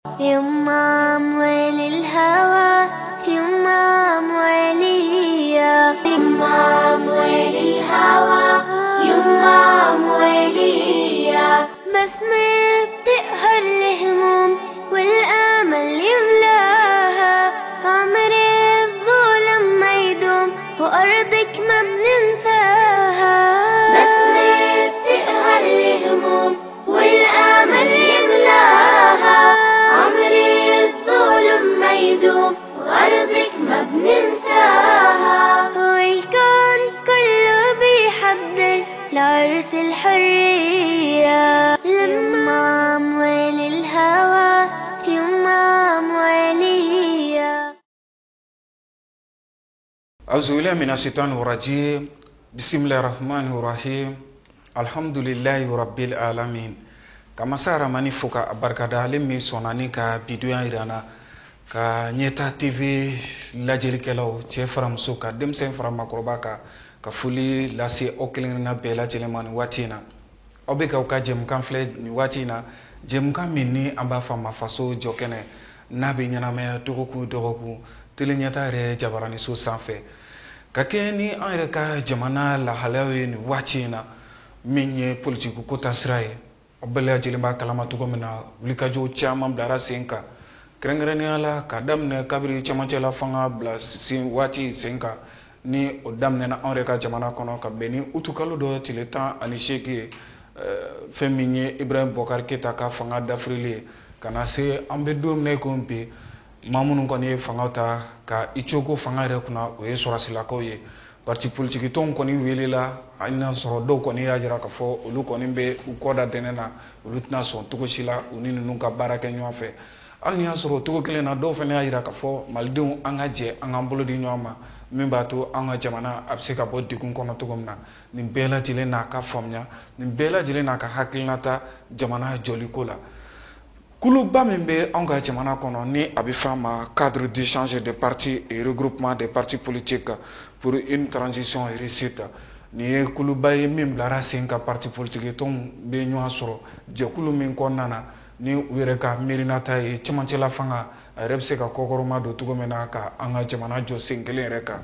يما أموال الهوى، يما أموالية، يما أموال الهوى، يما أموالية. بسمة بتقهر الهموم والأمل يملاها، عمر الظلم ما يدوم وأرضك ما بننساها. بسمة بتقهر الهموم والأمل يملاها، عمر الظلم ما يدوم وأرضك ما بننساها. والكون كله بيحضر لعرس الحرية، لما أموال الهوى، يما أموالية. أعوذ بالله من الشيطان الرجيم. بسم الله الرحمن الرحيم. الحمد لله رب العالمين. Ka masa Ramani fo ka a barikada, ale min sɔnna ni ka bidonya yira an na, ka Ɲɛta TV lajɛlikɛlaw, cɛ fara muso kan, denmisɛn fara maakɔrɔba kan, ka foli lase aw kelen kelenna bɛɛ lajɛlen ma nin waati in na. Aw bɛ k'aw ka jɛmukan filɛ nin waati in na, jɛmukan min ni an b'a fɔ a ma Faso Jɔkɛnɛ, n'a bɛ ɲɛnamaya dɔgɔkun o dɔgɔkun Télé Ɲɛta yɛrɛ jabaraniso sanfɛ, ka kɛɲɛ ni an yɛrɛ ka jamana lahalayaw ye nin waati in na, min ye politiki ko ta sira ye. Aw bɛɛ lajɛlen b'a kalama cogo min na, wulikajɔw caman bilara sen kan, kɛrɛnkɛrɛnnenya la k'a daminɛ kabiri cɛmancɛla fanga bila sen waati sen kan, ni o daminɛna anw yɛrɛ ka jamana kɔnɔ ka bɛn ni utukalo dɔ tile 18 ye, fɛn min ye Ibrahim Boubacar Keita ka fanga dafirili ye, ka na se an bɛ don min na i komi bi, maa minnu kɔni ye fanga ta ka i coko fanga yɛrɛ kunna, o ye sɔrɔsilakaw ye. Parti politique tɔnw kɔni welela, hali n'a sɔrɔ dɔw kɔni y'a jira k'a fɔ olu kɔni bɛ u kɔ da dɛnɛ na, olu tɛna sɔn cogo si la u ni ninnu ka baara kɛ ɲɔgɔn fɛ. Hali n'i y'a sɔrɔ o cogo kelen na, dɔw fana y'a jira k'a fɔ malidenw, an ka jɛ an k'an bolo di ɲɔgɔn ma, min b'a to an ka jamana a bɛ se ka bɔ degun kɔnɔ cogo min na. Nin bɛɛ lajɛlen n'a ka faamuya, nin bɛɛ lajɛlen n'a ka hakilinata jamana jɔliko la. Kuluba min bɛ anw ka jamana kɔnɔ, ni a bɛ fɔ a ma cadre d'échange des partis et regroupement des partis politiques pour une transition réussite, nin ye kuluba ye min bilara sen kan, parti politique tɔnw bɛ ɲɔgɔn sɔrɔ jɛkulu min kɔnɔna na, ni u yɛrɛ ka miirinata ye cɛmancɛla fanga a yɛrɛ bɛ se ka kɔkɔrɔma don cogo min na ka an ka jamana jɔ sen kelen yɛrɛ kan.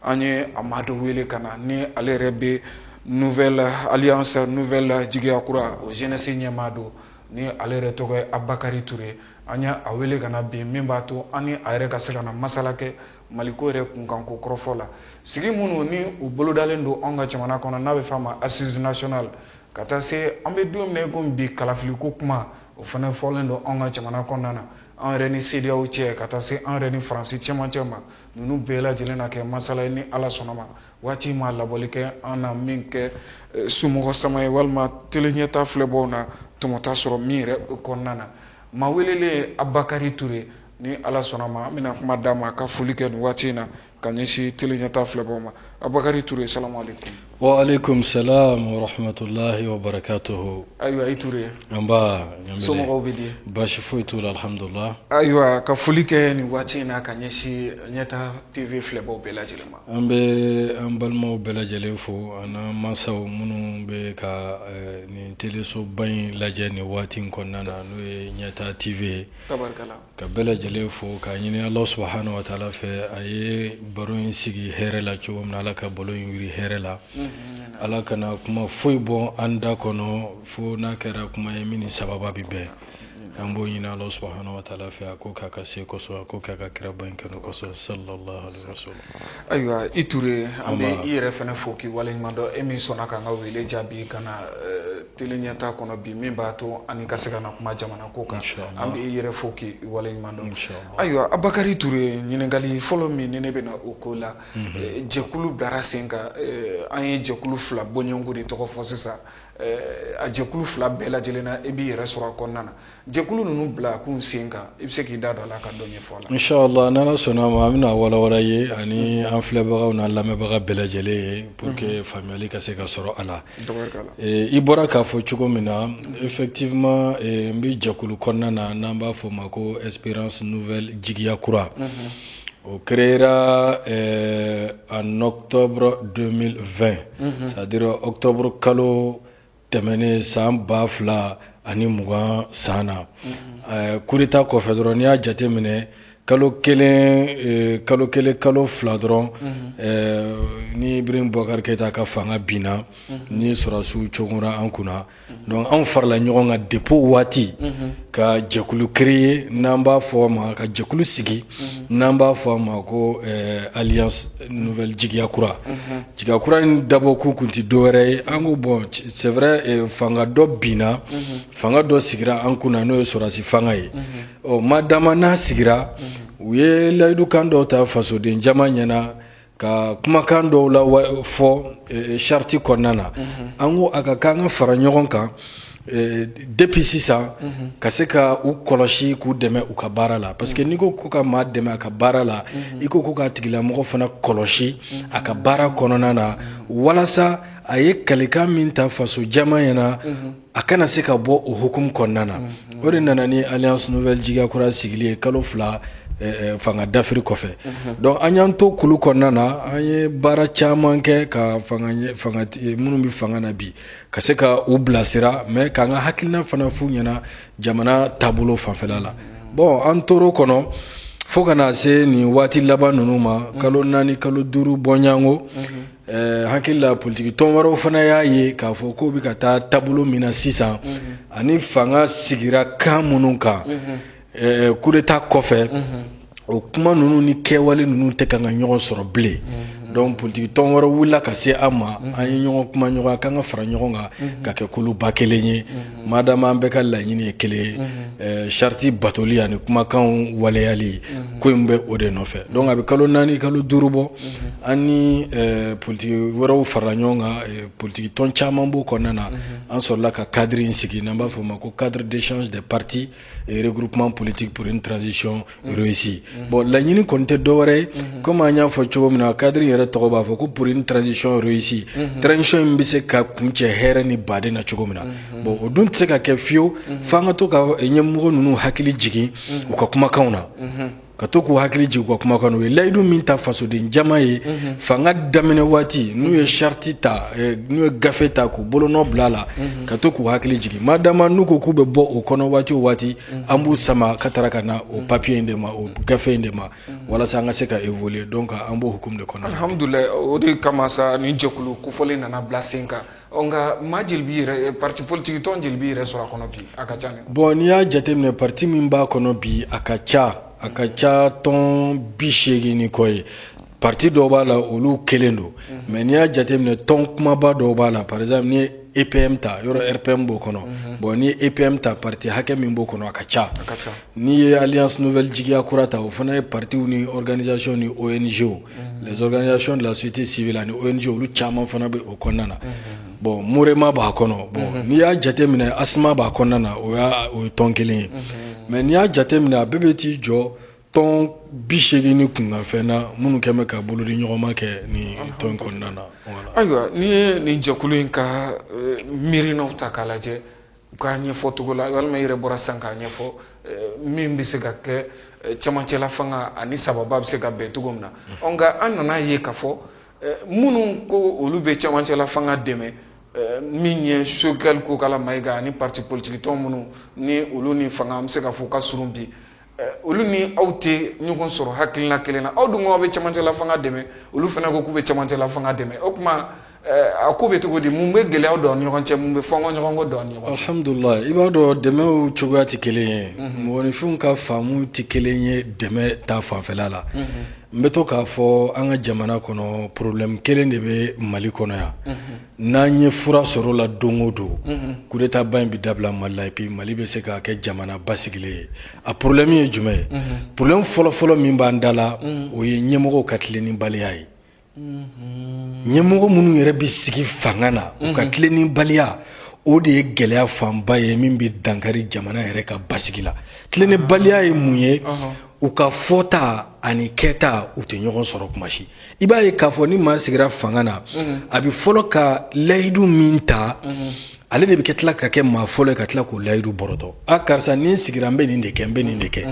An ye a maa dɔ wele ka na, ni ale yɛrɛ bɛ nouvelle alliance nouvelle jigiya kura, o jeunesse ɲɛmaa don, ni ale yɛrɛ tɔgɔ ye Abakari Ture. An ye a wele ka na bi, min b'a to an ni a yɛrɛ ka se ka na masala kɛ Maliko yɛrɛ kunkanko kɔrɔfɔ la. Sigi minnu ni u bolodalen don anw ka jamana kɔnɔ, n'a bɛ fɔ a ma assise nationale, ka taa se an bɛ don min na i komi bi, kalafiliko kuma o fana fɔlen don anw ka jamana kɔnɔna na, an yɛrɛ ni CEDEAO cɛ, ka taa se an yɛrɛ ni Faransi cɛmancɛ ma. Ninnu bɛɛ lajɛlen na kɛ masala ye ni Ala sɔnna ma. Waati ma labɔli kɛ an na min kɛ somɔgɔ sama ye walima Télé Ɲɛta filɛbaw na tɔmɔta sɔrɔ min yɛrɛ kɔnɔna na. Maa welelen Abakari Ture, ni Ala sɔnna ma, an bɛna kuma d'a ma ka foli kɛ nin waati in na ka ɲɛsin Télé Ɲɛta filɛbaw ma. Abakari Ture, salamu aleykum. Wa aleykum salam wa rahmatulahi wa barakatuhu. Ayiwa i Ture. An ba. Somɔgɔw bɛ di? Baasi foyi t'u la, alhamdulilah. Ayiwa, ka foli kɛ nin waati in na ka ɲɛsin Ɲɛta TV filɛbaw bɛɛ lajɛlen ma. An bɛ an balimaw bɛɛ lajɛlen fo, an n'an mansaw minnu bɛ ka nin telesoba in lajɛ nin waati in kɔnɔna na, n'o ye Ɲɛta TV ye. Tabarikala. Ka bɛɛ lajɛlen fo k'a ɲini Ala subahana wa taala fɛ, a ye baro in sigi hɛrɛ la cogo min na, Ala ka balo in wuli hɛrɛ la. Ala kana kuma foyi bɔ an da kɔnɔ fo n'a kɛra kuma ye min ni sababa bɛ bɛn. An b'o ɲini Ala subahana wa taala fɛ, a ko k'a ka se kosɔn, a ko k'a ka kiraba in kanu kosɔn, sallallahu alaihi wa sallam. Ayiwa i Ture, an bɛ i yɛrɛ fana fo k'i waleɲuman dɔn, e min sɔnna k'an ka wele jaabi ka na Télé Ɲɛta kɔnɔ bi, min b'a to ani ka se ka na kuma jamana ko kan. An bɛ i yɛrɛ fo k'i waleɲuman dɔn. Ayiwa Abakari Ture, ɲininkali fɔlɔ min ni ne bɛ na o ko la, jɛkulu bilara sen kan, an ye jɛkulu fila bɔɲɔgɔnko de tɔgɔ fɔ sisan. A jɛkulu fila bɛɛ lajɛlen na, i b'i yɛrɛ sɔrɔ a kɔnɔna na. Jɛkulu ninnu bila kun sen kan, i bɛ se k'i da don a la ka dɔ ɲɛfɔ a la? Inshallah, n'Ala sɔnna a ma, an bɛna walawala ye ani an filɛbagaw n'an lamɛnbaga bɛɛ lajɛlen ye pour que faamuyali ka se ka sɔrɔ a la. I bɔra k'a fɔ cogo min na, effectivement n bɛ jɛkulu kɔnɔna na n'an b'a fɔ o ma ko Espérance Nouvelle Jigiya Kura. O créera en octobre 2020, c'est-à-dire octobre kalo tɛmɛnen san 2020. 2020 san na. Coup d'état kɔfɛ dɔrɔn, n'i y'a jateminɛ, kalo kelen, kalo fila dɔrɔn, ni Ibrahim Boubacar Keïta ka fanga binna, ni sɔrɔdasiw cogora an kunna. Donc anw farala ɲɔgɔn kan depuis o waati ka jɛkulu créer, n'an b'a fɔ a ma, ka jɛkulu sigi, n'an b'a fɔ a ma ko Alliance Nouvelle Jigiya Kura. Jigiya Kura in dabɔ kun tɛ dɔwɛrɛ ye, an ko bon, c'est vrai, fanga dɔ binna, fanga dɔ sigira an kunna, n'o ye sɔrɔdasi fanga ye. Ɔ madama n'a sigira, u ye layidukan dɔw ta fasoden jama ɲɛna, ka kumakan dɔw la fɔ charte kɔnɔna na. An ko a ka k'an ka fara ɲɔgɔn kan depuis sisan, ka se ka u kɔlɔsi, k'u dɛmɛ u ka baara la, parce que n'i ko ko ka maa dɛmɛ a ka baara la, i ko ko k'a tigilamɔgɔ fana kɔlɔsi a ka baara kɔnɔna na, walasa a ye kalikan min ta faso jama ɲɛna, a kana se ka bɔ o hukumu kɔnɔna na. O de nana ni Alliance Nouvelle Jigiya Kura sigili ye kalo 2 fanga dafiri kɔfɛ. Donc an y'an to kulu kɔnɔna na, an ye baara caman kɛ ka fanga minnu bɛ fanga na bi, ka se ka u bilasira, mais k'an ka hakilina fana f'u ɲɛna jamana taabolo fanfɛla la. Bon, an tor'o kɔnɔ fo ka na se nin waati laban ninnu ma, kalo 4, kalo 5 bɔɲɔgɔnko. Hakili la, politiki tɔn wɛrɛw fana y'a ye k'a fɔ k'o bɛ ka taa taabolo min na sisan, ani fanga sigira kan minnu kan coup d'état kɔfɛ, o kuma ninnu ni kɛwale ninnu tɛ kan ka ɲɔgɔn sɔrɔ bilen. Donc politiki tɔn wɛrɛ wulila ka se an ma, an ye ɲɔgɔn kuma ɲɔgɔn k'an ka fara ɲɔgɔn kan ka kɛ kuluba kelen ye, madama an bɛɛ ka laɲini ye kelen ye, charte batoli ani kumakanw waleyali, ko in bɛ o de nɔfɛ. Donc a bɛ kalo 4, kalo 5 bɔ, an ni politiki wɛrɛw farala ɲɔgɔn kan, politiki tɔn caman b'o kɔnɔna na. An sɔrɔla ka cadre in sigi, n'an b'a fɔ o ma ko cadre d'échange des partis et regroupement politique pour une transition réussie. Bon, laɲini kɔni tɛ dɔwɛrɛ ye, komi an y'a fɔ cogo min na, cadre in yɛrɛ tɔgɔ b'a fɔ ko pour une transition réussie, transition in bɛ se ka kuncɛ hɛrɛ ni baden na cogo min na. Bon, o dun tɛ se ka kɛ fiyewu f'an ka to ka ɲɛmɔgɔ ninnu hakili jigin u ka kumakanw na, ka to k'u hakili jigin u ka kumakan na. U ye layidu min ta fasoden jama ye fanga daminɛ waati, n'u ye charte ta, n'u ye gafe ta k'u bolonɔ bila a la, ka to k'u hakili jigin. Madama n'u ko k'u bɛ bɔ o kɔnɔ waati o waati, an b'u sama ka taara ka na o papier in de ma, o gafe in de ma, walasa an ka se ka évoluer. Donc an b'o hukumu de kɔnɔ. Alhamdulilayi, o de kama sa ni jɛkulu kofɔlen nana bila sen kan. Nka maa jeli b'i yɛrɛ, parti politique tɔn jeli b'i yɛrɛ sɔrɔ a kɔnɔ bi? A ka ca ne. Bon, n'i y'a jateminɛ, parti min b'a kɔnɔ bi, a ka ca, a ka ca, tɔn 80 ni kɔ ye. Parti dɔw b'a la, olu kelen don, mais n'i y'a jateminɛ, tɔn kumaba dɔw b'a la. Par exemple, n'i ye EPM ta, yɔrɔ RPM b'o kɔnɔ. Bon, n'i ye EPM ta, parti hakɛ min b'o kɔnɔ, a ka ca. N'i ye Alliance Nouvelle Jigiya Kura ta, o fana ye partiw ni organisation ni ONG, les organisations de la société civile ani ONG, olu caman fana bɛ o kɔnɔna na. Bon, Murema b'a kɔnɔ. Bon, n'i y'a jateminɛ, ASMA b'a kɔnɔna na, o ye tɔn kelen ye. Mais n'i y'a jateminɛ, a bɛɛ bɛ t'i jɔ tɔn 80 ni kunkanfɛn na, minnu kɛn bɛ ka bolodi ɲɔgɔnma kɛ nin tɔn kɔnɔna na. Ayiwa, n'i ye nin jɛkulu in ka miirinaw ta k'a lajɛ, u k'a ɲɛfɔ cogo la, walima i yɛrɛ bɔra sisan k'a ɲɛfɔ, min bɛ se ka kɛ cɛmancɛla fanga ani sababa bɛ se ka bɛn cogo min na. Nka an nana ye k'a fɔ minnu ko olu bɛ cɛmancɛla fanga dɛmɛ, min ye Choguel Kokalla Maïga ani parti politique tɔn minnu ni olu ni fanga, an bɛ se k'a fɔ u ka surun bi, olu ni aw tɛ ɲɔgɔn sɔrɔ hakilina kelen na. Aw dun ko aw bɛ cɛmancɛla fanga dɛmɛ, olu fana ko k'u bɛ cɛmancɛla fanga dɛmɛ. O tuma a ko bɛ cogo di? Mun bɛ gɛlɛyaw don aw ni ɲɔgɔn cɛ? Mun bɛ fɔnkɔ ɲɔgɔn kɔ don aw ni ɲɔgɔn cɛ? Alhamdulilayi, i b'a dɔn, dɛmɛw cogoya tɛ kelen ye, mɔgɔninfinw ka faamu tɛ kelen ye dɛmɛ ta fanfɛla la. N bɛ to k'a fɔ, an ka jamana kɔnɔ, problème kelen de bɛ Mali kɔnɔ yan. N'an ye fura sɔrɔ o la don o don, coup d'état ba in bɛ dabila Mali la, et puis Mali bɛ se ka kɛ jamana basigilen ye. A problème ye jumɛn ye? Problème fɔlɔ-fɔlɔ min b'an da la, o ye ɲɛmɔgɔw ka tilennibaliya ye. Ɲɛmɔgɔ minnu yɛrɛ bɛ sigi fanga na, u ka tilennibaliya, o de ye gɛlɛya fanba ye min bɛ dankari jamana yɛrɛ ka basigi la. Tilennibaliya ye mun ye? U ka fɔta ani kɛta, u tɛ ɲɔgɔn sɔrɔ kuma si. I b'a ye k'a fɔ ni maa sigira fanga na, a bɛ fɔlɔ ka layidu min ta, ale de bɛ kɛ tila ka kɛ maa fɔlɔ ye ka tila k'o layidu bɔrɔtɔ. A karisa, ni n sigira, n bɛ nin de kɛ, n bɛ nin de kɛ.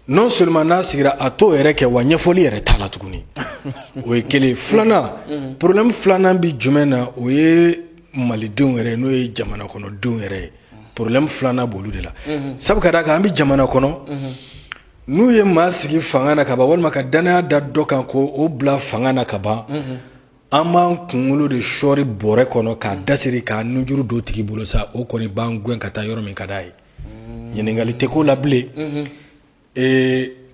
Non seulement n'a sigira, a t'o yɛrɛ kɛ, wa ɲɛfɔli yɛrɛ t'a la tuguni. O ye kelen. Filanan, problème filanan bi jumɛn na? O ye malidenw yɛrɛ, n'o ye jamana kɔnɔdenw yɛrɛ ye. Problème filanan b'olu de la, sabu ka d'a kan an bɛ jamana kɔnɔ, n'u ye maa sigi fanga na ka ban, walima ka danaya da dɔ kan k'o bila fanga na ka ban, an b'an kunkolo de sɔɔri bɔrɛ kɔnɔ k'a dasiri k'a nujuru don tigi bolo sa, o kɔni b'an gɛn ka taa yɔrɔ min ka d'a ye. Ɲininkali tɛ k'o la bilen.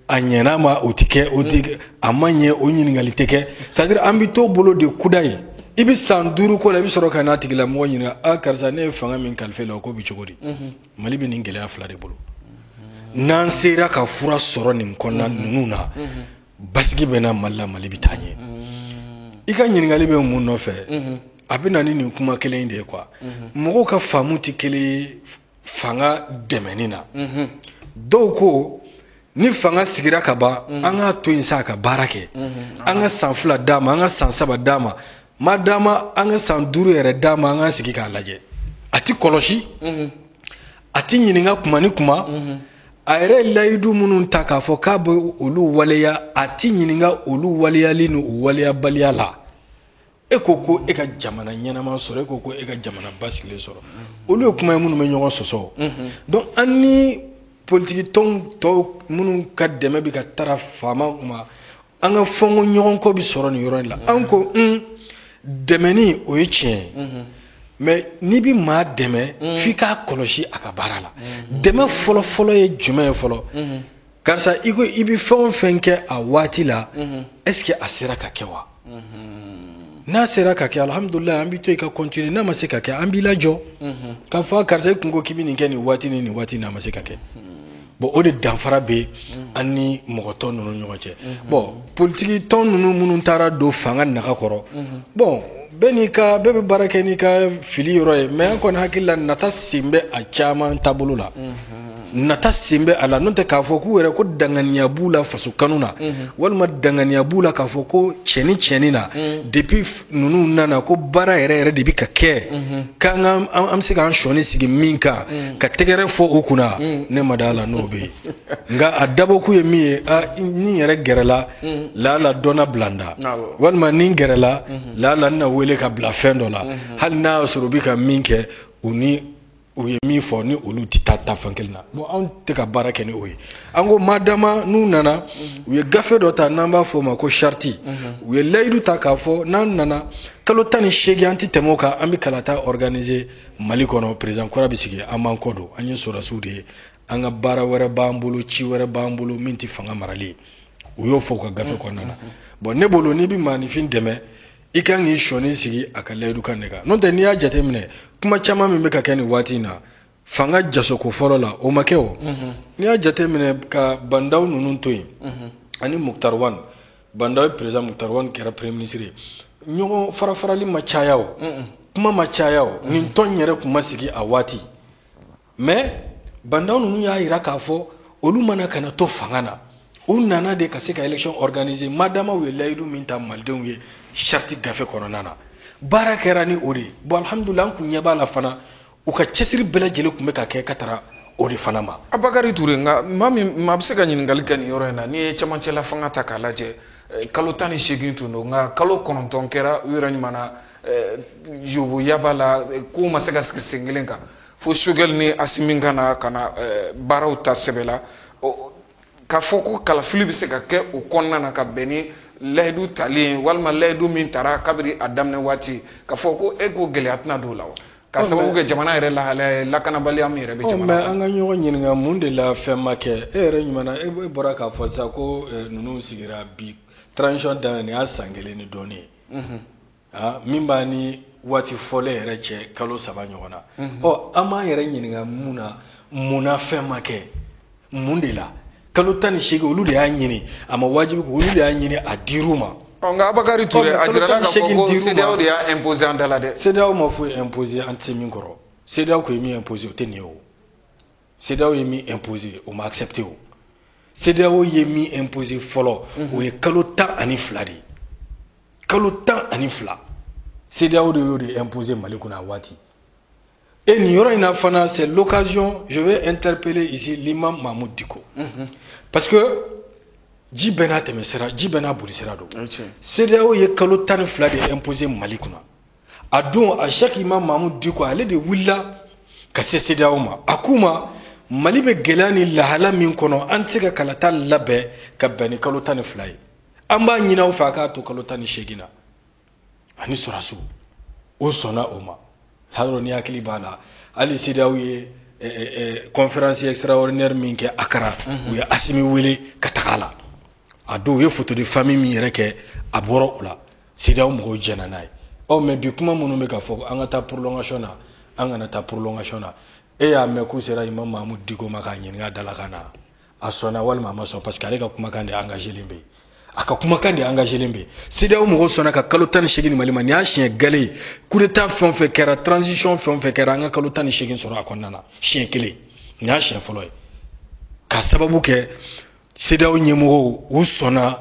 A ɲɛna ma, o tɛ kɛ, o tɛ, a ma ɲɛ, o ɲininkali tɛ kɛ. C'est à dire an bɛ t'o bolo de kuda ye. I bɛ san 5 ko la, i bɛ sɔrɔ ka n'a tigilamɔgɔ ɲininka: a karisa, ne ye fanga min kalifa e la, o ko bɛ cogo di? Mali bɛ nin gɛlɛya fila de bolo. N'an sera ka fura sɔrɔ nin kɔnɔna ninnu na, basigi bɛ na Mali la, Mali bɛ taa ɲɛ. I ka ɲininkali bɛ mun nɔfɛ? A bɛ na ni nin kuma kelen in de ye quoi. Mɔgɔw ka faamu tɛ kelen ye fanga dɛmɛni na. Dɔw ko ni fanga sigira ka ban, an k'a to yen sa, a ka baara kɛ, an ka san 2 d'a ma, an ka san 3 d'a ma, ma d'a ma, an ka san 5 yɛrɛ d'a ma, an k'an sigi k'a lajɛ. A ti kɔlɔsi, a ti ɲininka kuma ni kuma. A yɛrɛ ye layidu minnu ta k'a fɔ k'a bɛ olu waleya, a ti ɲininka olu waleyali ni u waleyabaliya la. E ko ko e ka jamana ɲɛnama sɔrɔ, e ko ko e ka jamana basigilen sɔrɔ, olu ye kuma ye minnu bɛ ɲɔgɔn sɔsɔ. Donc an ni politiki tɔn tɔw minnu ka dɛmɛ bɛ ka taara faama ma, an ka fɔnkɔ ɲɔgɔn kɔ bɛ sɔrɔ nin yɔrɔ in la. An ko dɛmɛni, o ye tiɲɛ ye, mais n'i bɛ maa dɛmɛ, f'i k'a kɔlɔsi a ka baara la. Dɛmɛ fɔlɔ fɔlɔ ye jumɛn ye fɔlɔ? Karisa, i ko i bɛ fɛn o fɛn kɛ a waati la, est ce que a sera ka kɛ wa? N'a sera ka kɛ, alhamdulilayi, an b'i to yen ka continuer. N'a ma se ka kɛ, an b'i lajɔ k'a fɔ: karisa, i kun ko k'i bɛ nin kɛ nin waati ni nin waati, n'a ma se ka kɛ. Bon, o de danfara bɛ an ni mɔgɔ tɔ ninnu ɲɔgɔn cɛ. Bon, politiki tɔn ninnu minnu taara don fanga naga kɔrɔ, bon, bɛɛ n'i ka, bɛɛ bɛ baara kɛ n'i ka fili yɔrɔ ye. Mais an kɔni hakili la, nata sen bɛ a caman taabolo la, nata sen bɛ a la. N'o tɛ k'a fɔ k'u yɛrɛ ko danganiya b'u la faso kanu na, walima danganiya b'u la k'a fɔ ko cɛni cɛni na, depuis ninnu nana ko baara yɛrɛ yɛrɛ de bɛ ka kɛ, k'an ka an bɛ se k'an sɔnni sigi min kan ka tɛgɛrɛ fɔ o kunna, ne ma d'a la n'o bɛ yen. Nka a dabɔkun ye min ye, a ni yɛrɛ gɛrɛla lala dɔnna bilanda, walima ni gɛrɛla lala n na wele ka bila fɛn dɔ la, hali n'a y'a sɔrɔ u bɛ ka min kɛ, u ni u ye min fɔ ni olu tɛ taa taa fan kelen na. Bon, anw tɛ ka baara kɛ ni o ye. An ko madama n'u nana, u ye gafe dɔ ta n'an b'a fɔ o ma ko charte, u ye layidu ta k'a fɔ n'an nana kalo 18, an tɛ tɛmɛ o kan, an bɛ kalata organiser Mali kɔnɔ, président kura bɛ sigi, an b'an kɔ don, an ye sɔrɔdasiw de ye, an ka baara wɛrɛ b'an bolo, ci wɛrɛ b'an bolo min tɛ fanga marali ye. U y'o fɔ u ka gafe kɔnɔna na. Bon, ne bolo, n'i bɛ maaninfin dɛmɛ, i kan k'i sɔnni sigi a ka layidu kan de kan. N'o tɛ, n'i y'a jateminɛ, kuma caman min bɛ ka kɛ nin waati in na, fanga jasoko fɔlɔ la, o ma kɛ o. N'i y'a jateminɛ ka Bandaw ninnu to yen ani Moctar Ouane, Bandaw ye président, Moctar Ouane kɛra premier ministre ye, ɲɔgɔn fara farali ma caya o, kuma ma caya o, nin tɔn yɛrɛ tun ma sigi a waati. Mais Bandaw ninnu y'a jira k'a fɔ olu mana kana to fanga na, u nana de ka se ka élection organiser, madama u ye layidu min ta malidenw ye charte gafe kɔnɔna na. Baara kɛra ni o de ye. Bon, alhamdulilah, an kun ɲɛ b'a la fana, u ka cɛsiri bɛɛ lajɛlen tun bɛ ka kɛ ka taara o de fana ma. Abakari Ture, nka maa min maa bɛ se ka ɲininkali kɛ nin yɔrɔ in na, n'i ye cɛmancɛla fanga ta k'a lajɛ, kalo 18 tun don, nka kalo 9 kɛra, u yɛrɛ ɲuman na yoboyaba la, kow ma se ka sigi sen kelen kan fo Choguel ni Assimi ka na ka na baaraw ta sɛbɛ la, k'a fɔ ko kalafili bɛ se ka kɛ o kɔnɔna na ka bɛn ni layidu talen walima layidu min tara kabiri a daminɛ waati, k'a fɔ ko e ko gɛlɛya tɛna don o la wa, ka sababu kɛ jamana yɛrɛ lahalaya ye, lakanabaliya min yɛrɛ bɛ jamana kɔnɔ. Mais an ka ɲɔgɔn ɲininka mun de la fɛn ma kɛ. E yɛrɛ ɲuman na, e bɔra k'a fɔ sisan ko ninnu sigira bi, transition daminɛ nin y'a san 1 ni dɔɔnin ye, min b'a ni waati fɔlen yɛrɛ cɛ kalo 3 ɲɔgɔn na. Ɔ, an b'an yɛrɛ ɲininka mun na, mun na fɛn ma kɛ, mun de la kalo 18? Olu de y'a ɲini, a ma wajibi, olu de y'a ɲini, a dir'u ma. Nka Abakari Ture, a jirala k'a fɔ ko CEDEAO de y'a imposer an da la dɛ. CEDEAO ma foyi imposer an tɛ se min kɔrɔ. CEDEAO ko ye min imposer, o tɛ nin ye o. CEDEAO ye min imposer, o ma accepter o. CEDEAO ye min imposer fɔlɔ, o ye kalo 12 de ye. Kalo 12, CEDEAO de y'o de imposer Mali kunna a waati. Et nin yɔrɔ in na fana, c'est l'occasion, je vais interpeller ici l'imam Mahmoud Dicko. Parce que ji bɛɛ n'a tɛmɛ sira, ji bɛɛ n'a boli sira don. CEDEAO ye kalo 12 de imposer Mali kunna. A don, a chaque imam Mahmoud Dicko, ale de wulila ka se CEDEAO ma. A k'u ma, Mali bɛ gɛlɛya ni lahala min kɔnɔ, an tɛ se ka kalata labɛn ka bɛn ni kalo 12 ye. An b'a ɲini aw fɛ a k'a to kalo 18 na. Ani sɔrɔdasiw, o sɔnna o ma. Hali ni hakili b'a la, hali CEDEAO ye conférence extraordinaire min kɛ Accra, u ye Assimi wele ka taga a la. A don u ye photo de famille min yɛrɛ kɛ, a bɔra o la. CEDEAO mɔgɔw jɛnna n'a ye. Ɔ mais bi kuma minnu bɛ ka fɔ, an ka taa prolongation na, an kana taa prolongation na, e y'a mɛn k'u sera Imam Mahmoud Dicko ma k'a ɲininka dalakan na, a sɔnna walima a ma sɔn? Parce que ale ka kumakan de engagé len bɛ yen, a ka kumakan de engagé len bɛ yen. CEDEAO mɔgɔw sɔnna ka kalo 18 ni Mali ma. Nin y'a siɲɛ gale ye. Coup d'état fɛn o fɛn kɛra, transition fɛn o fɛn kɛra, an ka kalo 18 sɔrɔ a kɔnɔna na siɲɛ kelen, nin y'a siɲɛ fɔlɔ ye. K'a sababu kɛ CEDEAO ɲɛmɔgɔw, u sɔnna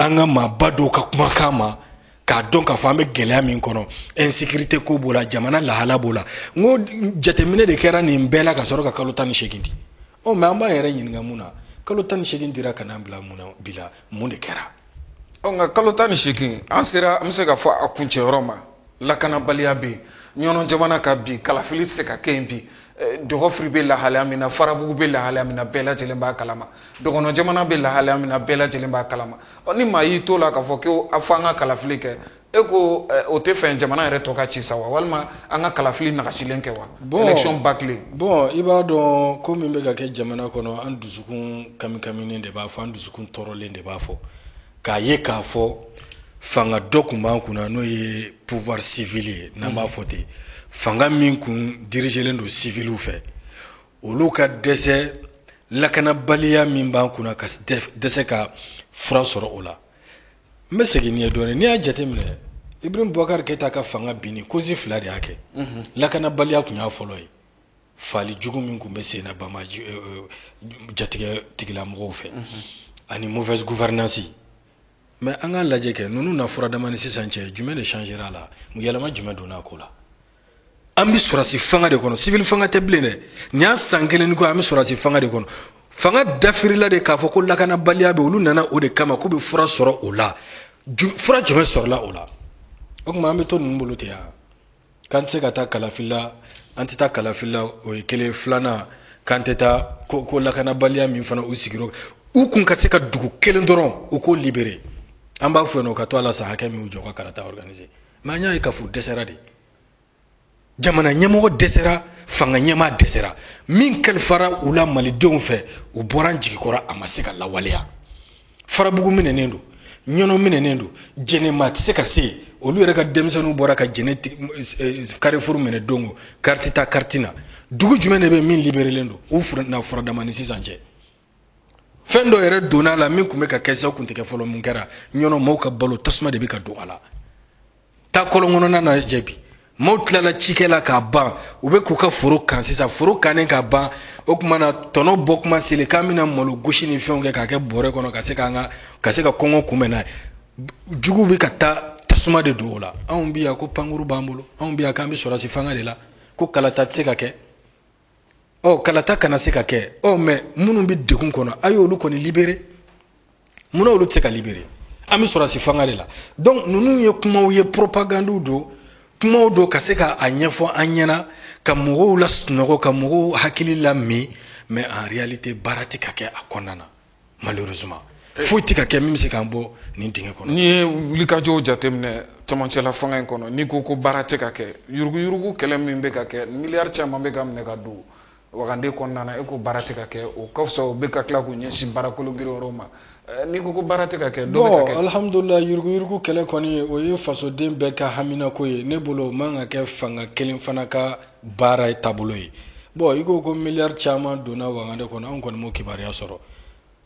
an ka maaba dɔw ka kumakan ma, k'a dɔn k'a fɔ an bɛ gɛlɛya min kɔnɔ, insécurité ko b'o la, jamana lahala b'o la. N ko jateminɛ de kɛra nin bɛɛ la ka sɔrɔ ka kalo 18 di. Ɔ mais an b'an yɛrɛ ɲininka, mun na kalo 18 dira ka n'an bila mun na bi la? Mun de kɛra? Ɔ nka kalo 18, an sera, an bɛ se ka fɔ a kuncɛyɔrɔ ma. Lakanabaliya bɛ yen, Ɲɔnɔ jamana ka bi kalafili tɛ se ka kɛ yen bi. Dɔgɔfiri bɛ lahalaya min na, Farabugu bɛ lahalaya min na, bɛɛ lajɛlen b'a kalama. Dɔgɔnɔ jamana bɛ lahalaya min na, bɛɛ lajɛlen b'a kalama. Ɔ ni maa y'i to la k'a fɔ ko a fɔ an ka kalafili kɛ, e ko o tɛ fɛn jamana yɛrɛ tɔ ka ci sa wa, walima an ka kalafili nagasilen kɛ wa? Bon, élection bâclée. Bon, i b'a dɔn ko min bɛ ka kɛ jamana kɔnɔ, an dusukun kamikaminen de b'a fɔ, an dusukun tɔɔrɔlen de b'a fɔ. K'a ye k'a fɔ fanga dɔ tun b'an kunna, n'o ye pouvoir civil ye, n'an b'a fɔ ten, fanga min kun dirigelen don civiliw fɛ, olu ka dɛsɛ lakanabaliya min b'an kunna, ka dɛsɛ ka fura sɔrɔ o la. N bɛ segin n'i ye dɔɔnin. N'i y'a jateminɛ, Ibrahim Boubacar Keïta ka fanga binni, cause fila de y'a kɛ. Lakanabaliya tun y'a fɔlɔ ye, fali jugu min tun bɛ sen na bamaji jatigɛ tigilamɔgɔw fɛ, ani mauvaise gouvernance. Mais an k'a lajɛ kɛ ninnu na fura dama ni sisan cɛ, jumɛn de changera a la? Yɛlɛma jumɛn donna a ko la? An bɛ sɔrɔdasi fanga de kɔnɔ, civil fanga tɛ bilen dɛ. Nin y'a san kelen ni kɔ, an bɛ sɔrɔdasi fanga de kɔnɔ. Fanga dafirila de k'a fɔ ko lakanabaliya bɛ, olu nana o de kama k'u bɛ fura sɔrɔ o la. Fura jumɛn sɔrɔla o la? O tuma an bɛ to ninnu bolo ten yan, k'an tɛ se ka taa kalafili la, an tɛ taa kalafili la, o ye kelen. Filanan, k'an tɛ taa ko lakanabaliya min fana, u sigiyɔrɔ u kun ka se ka dugu kelen dɔrɔn u k'o libérer, an b'a fɔ yen nɔ, ka to a la san hakɛ min, u jɔ ka kalata organiser. Mais an y'a ye k'a fɔ u dɛsɛra de. Jamana ɲɛmɔgɔ dɛsɛra, fanga ɲɛmaa dɛsɛra. Min kalifara u la malidenw fɛ, u bɔra an jigi kɔrɔ, a ma se ka lawaleya. Farabugu minɛnen don, Ɲɔnɔ minɛnen don, Jɛnɛma tɛ se ka se yen. Olu yɛrɛ ka denmisɛnninw bɔra ka Jɛnɛ Carrefour minɛ don o carte ta carte na. Dugu jumɛn de bɛ min libérélen don u na fura dama ni sisan cɛ? Fɛn dɔ yɛrɛ donna a la min tun bɛ ka kɛ sisan, o tun tɛ kɛ fɔlɔ. Mun kɛra Ɲɔnɔ? Maaw ka balo, tasuma de bɛ ka don a la. Taa kɔlɔn kɔnɔna na lajɛ bi, maaw tilala cikɛ la k'a ban, u bɛ k'u ka foro kan sisan. Foro kannen k'a ban, o tuma na tɔnɔ bɔ kuma selen, k'an bɛna malo gosi ni fɛnw kɛ k'a kɛ bɔrɛ kɔnɔ, ka se k'an ka ka se ka kɔngɔ kunbɛn n'a ye, juguw bɛ ka taa tasuma de don o la. Anw bi yan ko pankuru b'an bolo, anw bi yan k'an bɛ sɔrɔdasi fanga de la, ko kalata tɛ se ka kɛ. Ɔ kalata kana se ka kɛ, ɔ mais minnu bɛ degun kɔnɔ, a y'olu kɔni libéré. Munna olu tɛ se ka libéré? An bɛ sɔrɔdasi fanga de la. Donc ninnu ye kumaw ye, propagande don, kumaw don ka se ka a ɲɛfɔ an ɲɛna, ka mɔgɔw la sunɔgɔ, ka mɔgɔw hakili la min. Mais en réalité, baara tɛ ka kɛ a kɔnɔna na. Malheureusement, foyi tɛ ka kɛ min bɛ se k'an bɔ nin dingɛ kɔnɔ. N'i ye wulikajɔw jateminɛ camancɛla fanga in kɔnɔ, n'i ko ko baara tɛ ka kɛ, yuruguyurugu kɛlɛ min bɛ ka kɛ, miliyari caman bɛ ka minɛ ka don wagande kɔnɔna na, e ko baara tɛ ka kɛ, o ka fisa u bɛ ka tila k'u ɲɛsin baara kolo girin wɛrɛw ma. N'i ko ko baara tɛ ka kɛ, dɔ bɛ ka Bon, kɛ. Alhamdulilah, yuruguyurugu kɛlɛ kɔni, o ye fasoden bɛɛ ka haminako ye. Ne bolo, o man ka kɛ fanga kelen fana ka baara ye taabolo ye. Bon, i ko ko miliyari caman donna wagande kɔnɔ, anw kɔni m'o kibaruya sɔrɔ.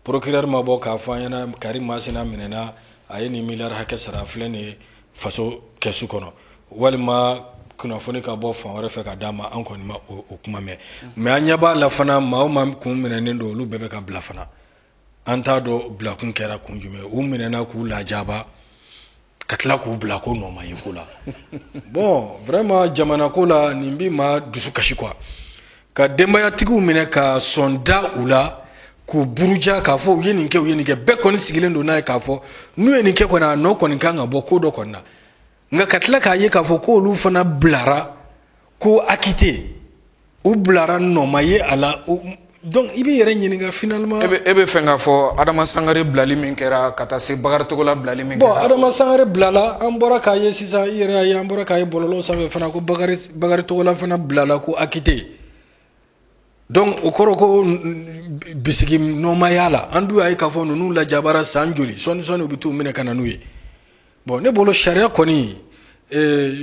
Procureur ma bɔ k'a fɔ an ɲɛna kari masina minɛna, a ye nin miliyari hakɛ sara, a filɛ nin ye faso kɛsu kɔnɔ, walima kunnafoni ka bɔ fan wɛrɛ fɛ ka d'a ma. An kɔni ma o kuma mɛn. Mais an ɲɛ b'a la fana, maa o maa kun minɛnen don, olu bɛɛ bɛ ka bila fana. An t'a dɔn bilakun kɛra kun jumɛn. U minɛna k'u lajaba ka tila k'u bila ko nɔ ma ye ko la. Bon, vraiment, jamana ko la, nin bi maa dusu kasi quoi, ka denbayatigiw minɛ ka sɔn da u la, k'u buruja k'a fɔ u ye nin kɛ, u ye nin kɛ. Bɛɛ kɔni sigilen don n'a ye k'a fɔ n'u ye nin kɛ kɔni, a nɔ kɔni kan ka bɔ ko dɔ kɔni na. Nka ka tila k'a ye k'a fɔ k'olu fana bilara ko acquitté. U bilara nɔ ma ye a la. Donc i b'i yɛrɛ ɲininka finalement. E bɛ fɛn k'a fɔ Adama Sangare bilali min kɛra, ka taa se Bakari Togola bilali min Bon, kɛra. Adama Sangare bilala, an bɔra k'a ye sisan, i yɛrɛ y'a ye, an bɔra k'a ye bɔlɔlɔ sanfɛ fana ko Bakari Togola fana bilala ko acquitté. Donc o kɔrɔ ko bisigi nɔma la. An dun y'a ye k'a fɔ ninnu lajabara san joli, sɔɔni sɔɔni u bɛ t'u minɛ ka na n'u ye. Bon, ne bolo sariya kɔni,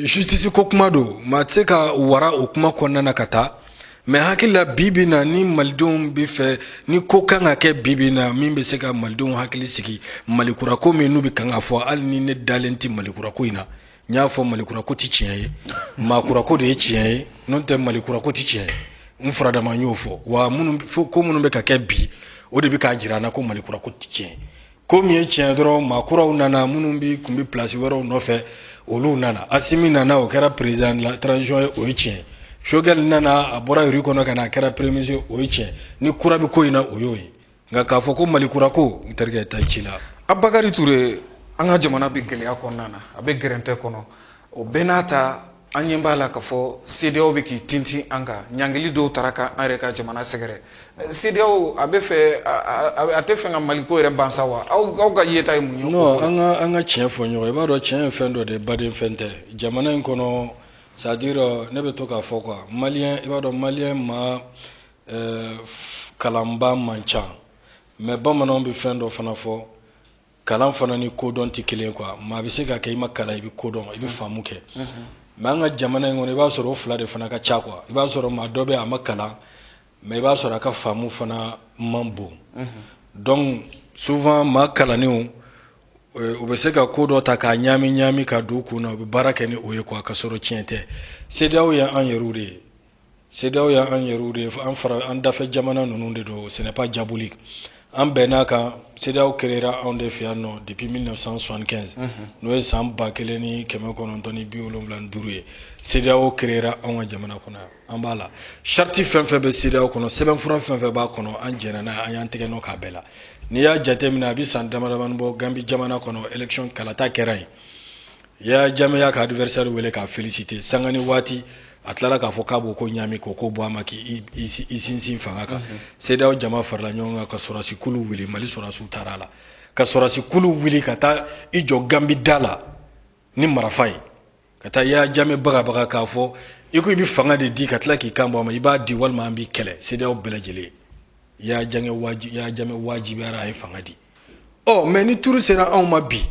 justice ko kuma don, maa tɛ se ka wara o kuma kɔnɔna na ka taa. Mais hakili la, bi bi na, ni malidenw bɛ fɛ ni ko kan ka kɛ bi bi na min bɛ se ka malidenw hakili sigi, malikura ko min n'u bɛ kan ka fɔ, hali ni ne dalen tɛ malikura ko in na, n y'a fɔ, malikura ko tɛ tiɲɛ ye, maakura ko de ye tiɲɛ ye. N'o tɛ, malikura ko tɛ tiɲɛ ye. N furadama n y'o fɔ wa. Minnu ko minnu bɛ ka kɛ bi, o de bɛ k'a jira an na ko malikura ko tɛ tiɲɛ ye. Ko min ye tiɲɛ dɔrɔn, maakuraw nana, minnu bi kun bɛ place wɛrɛw nɔfɛ, olu nana. Asimi nana, o kɛra président de la transition ye, o ye tiɲɛ ye. Choguel nana, a bɔra rue kɔnɔ ka na, a kɛra premier ministre, o ye tiɲɛ. Ni kura bɛ ko in na, o y'o ye. Nka k'a fɔ ko malikura ko, n terikɛ, taa i ci la. Abakari Ture, an ka jamana bɛ gɛlɛya kɔnɔna na, a bɛ gɛrɛntɛ kɔnɔ. O bɛɛ n'a ta, an ɲɛ b'a la k'a fɔ CEDEAO bɛ k'i tintin an kan. Ɲangili dɔw taara ka an yɛrɛ ka jamana sɛgɛrɛ. CEDEAO a bɛ fɛ, a tɛ fɛ ka Maliko yɛrɛ ban sa wa? Aw ka yeta ye mun ye? Non, an ka tiɲɛ fɔ ɲɔgɔn ye. I b'a dɔn, tiɲɛ ye fɛn dɔ de ye, baden fɛn tɛ jamana in kɔnɔ. C'est à dire, ne bɛ to k'a fɔ quoi, malien, i b'a dɔn, malien ma kalanba man ca, mais bamananw bɛ fɛn dɔ fana fɔ: kalan fana ni kodɔn tɛ kelen ye quoi. Maa bɛ se ka kɛ i ma kalan, i bɛ kodɔn, i bɛ faamu kɛ. Mais an ka jamana in kɔnɔ, i b'a sɔrɔ o fila de fana ka ca quoi. I b'a sɔrɔ maa dɔ bɛ, a ma kalan, mais i b'a sɔrɔ a ka faamu fana man bon. Donc souvent maa kalannenw, u bɛ se ka ko dɔ ta k'a ɲaami ɲaami ka don u kun na, u bɛ baara kɛ ni o ye quoi, ka sɔrɔ tiɲɛ tɛ. CEDEAO ye an yɛrɛw de ye, CEDEAO ye an yɛrɛw de ye, an fara an dafɛ jamana ninnu de don. Ce n'est pas diabolique. An bɛnn'a kan, CEDEAO créera anw de fɛ yan nɔ depuis 1975, n'o ye san 1975 ye. CEDEAO créera anw ka jamana kɔnɔ yan. An b'a la, charte fɛn fɛn bɛ CEDEAO kɔnɔ, sɛbɛnfura fɛn fɛn b'a kɔnɔ, an jɛnna n'a ye, an y'an tɛgɛ nɔ k'a bɛɛ la. N'i y'a jateminɛ, a bɛ san dama damani bɔ, Gambi jamana kɔnɔ, élection kalata kɛra yen. Yaya Jammeh y'a ka adversaire wele k'a féliciter. Sanga ni waati, a tilala k'a fɔ k'a b'o ko ɲaami k'o ko bɔ a ma, k'i i sinsin fanga kan. CEDEAO jama farala ɲɔgɔn kan ka sɔrɔdasi kulu wuli. Mali sɔrɔdasiw taara a la ka sɔrɔdasi kulu wuli ka taa i jɔ Gambi da la ni marafa ye, ka taa Yaya Jammeh bagabaga k'a fɔ i ko i bɛ fanga de di ka tila k'i kan bɔ a ma, i b'a di walima an b'i kɛlɛ. CEDEAO bɛɛ lajɛlen, Yaya Jammeh waji, Yaya Jammeh wajibiyara, a ye fanga di. Ɔ, mais ni turu sera anw ma bi,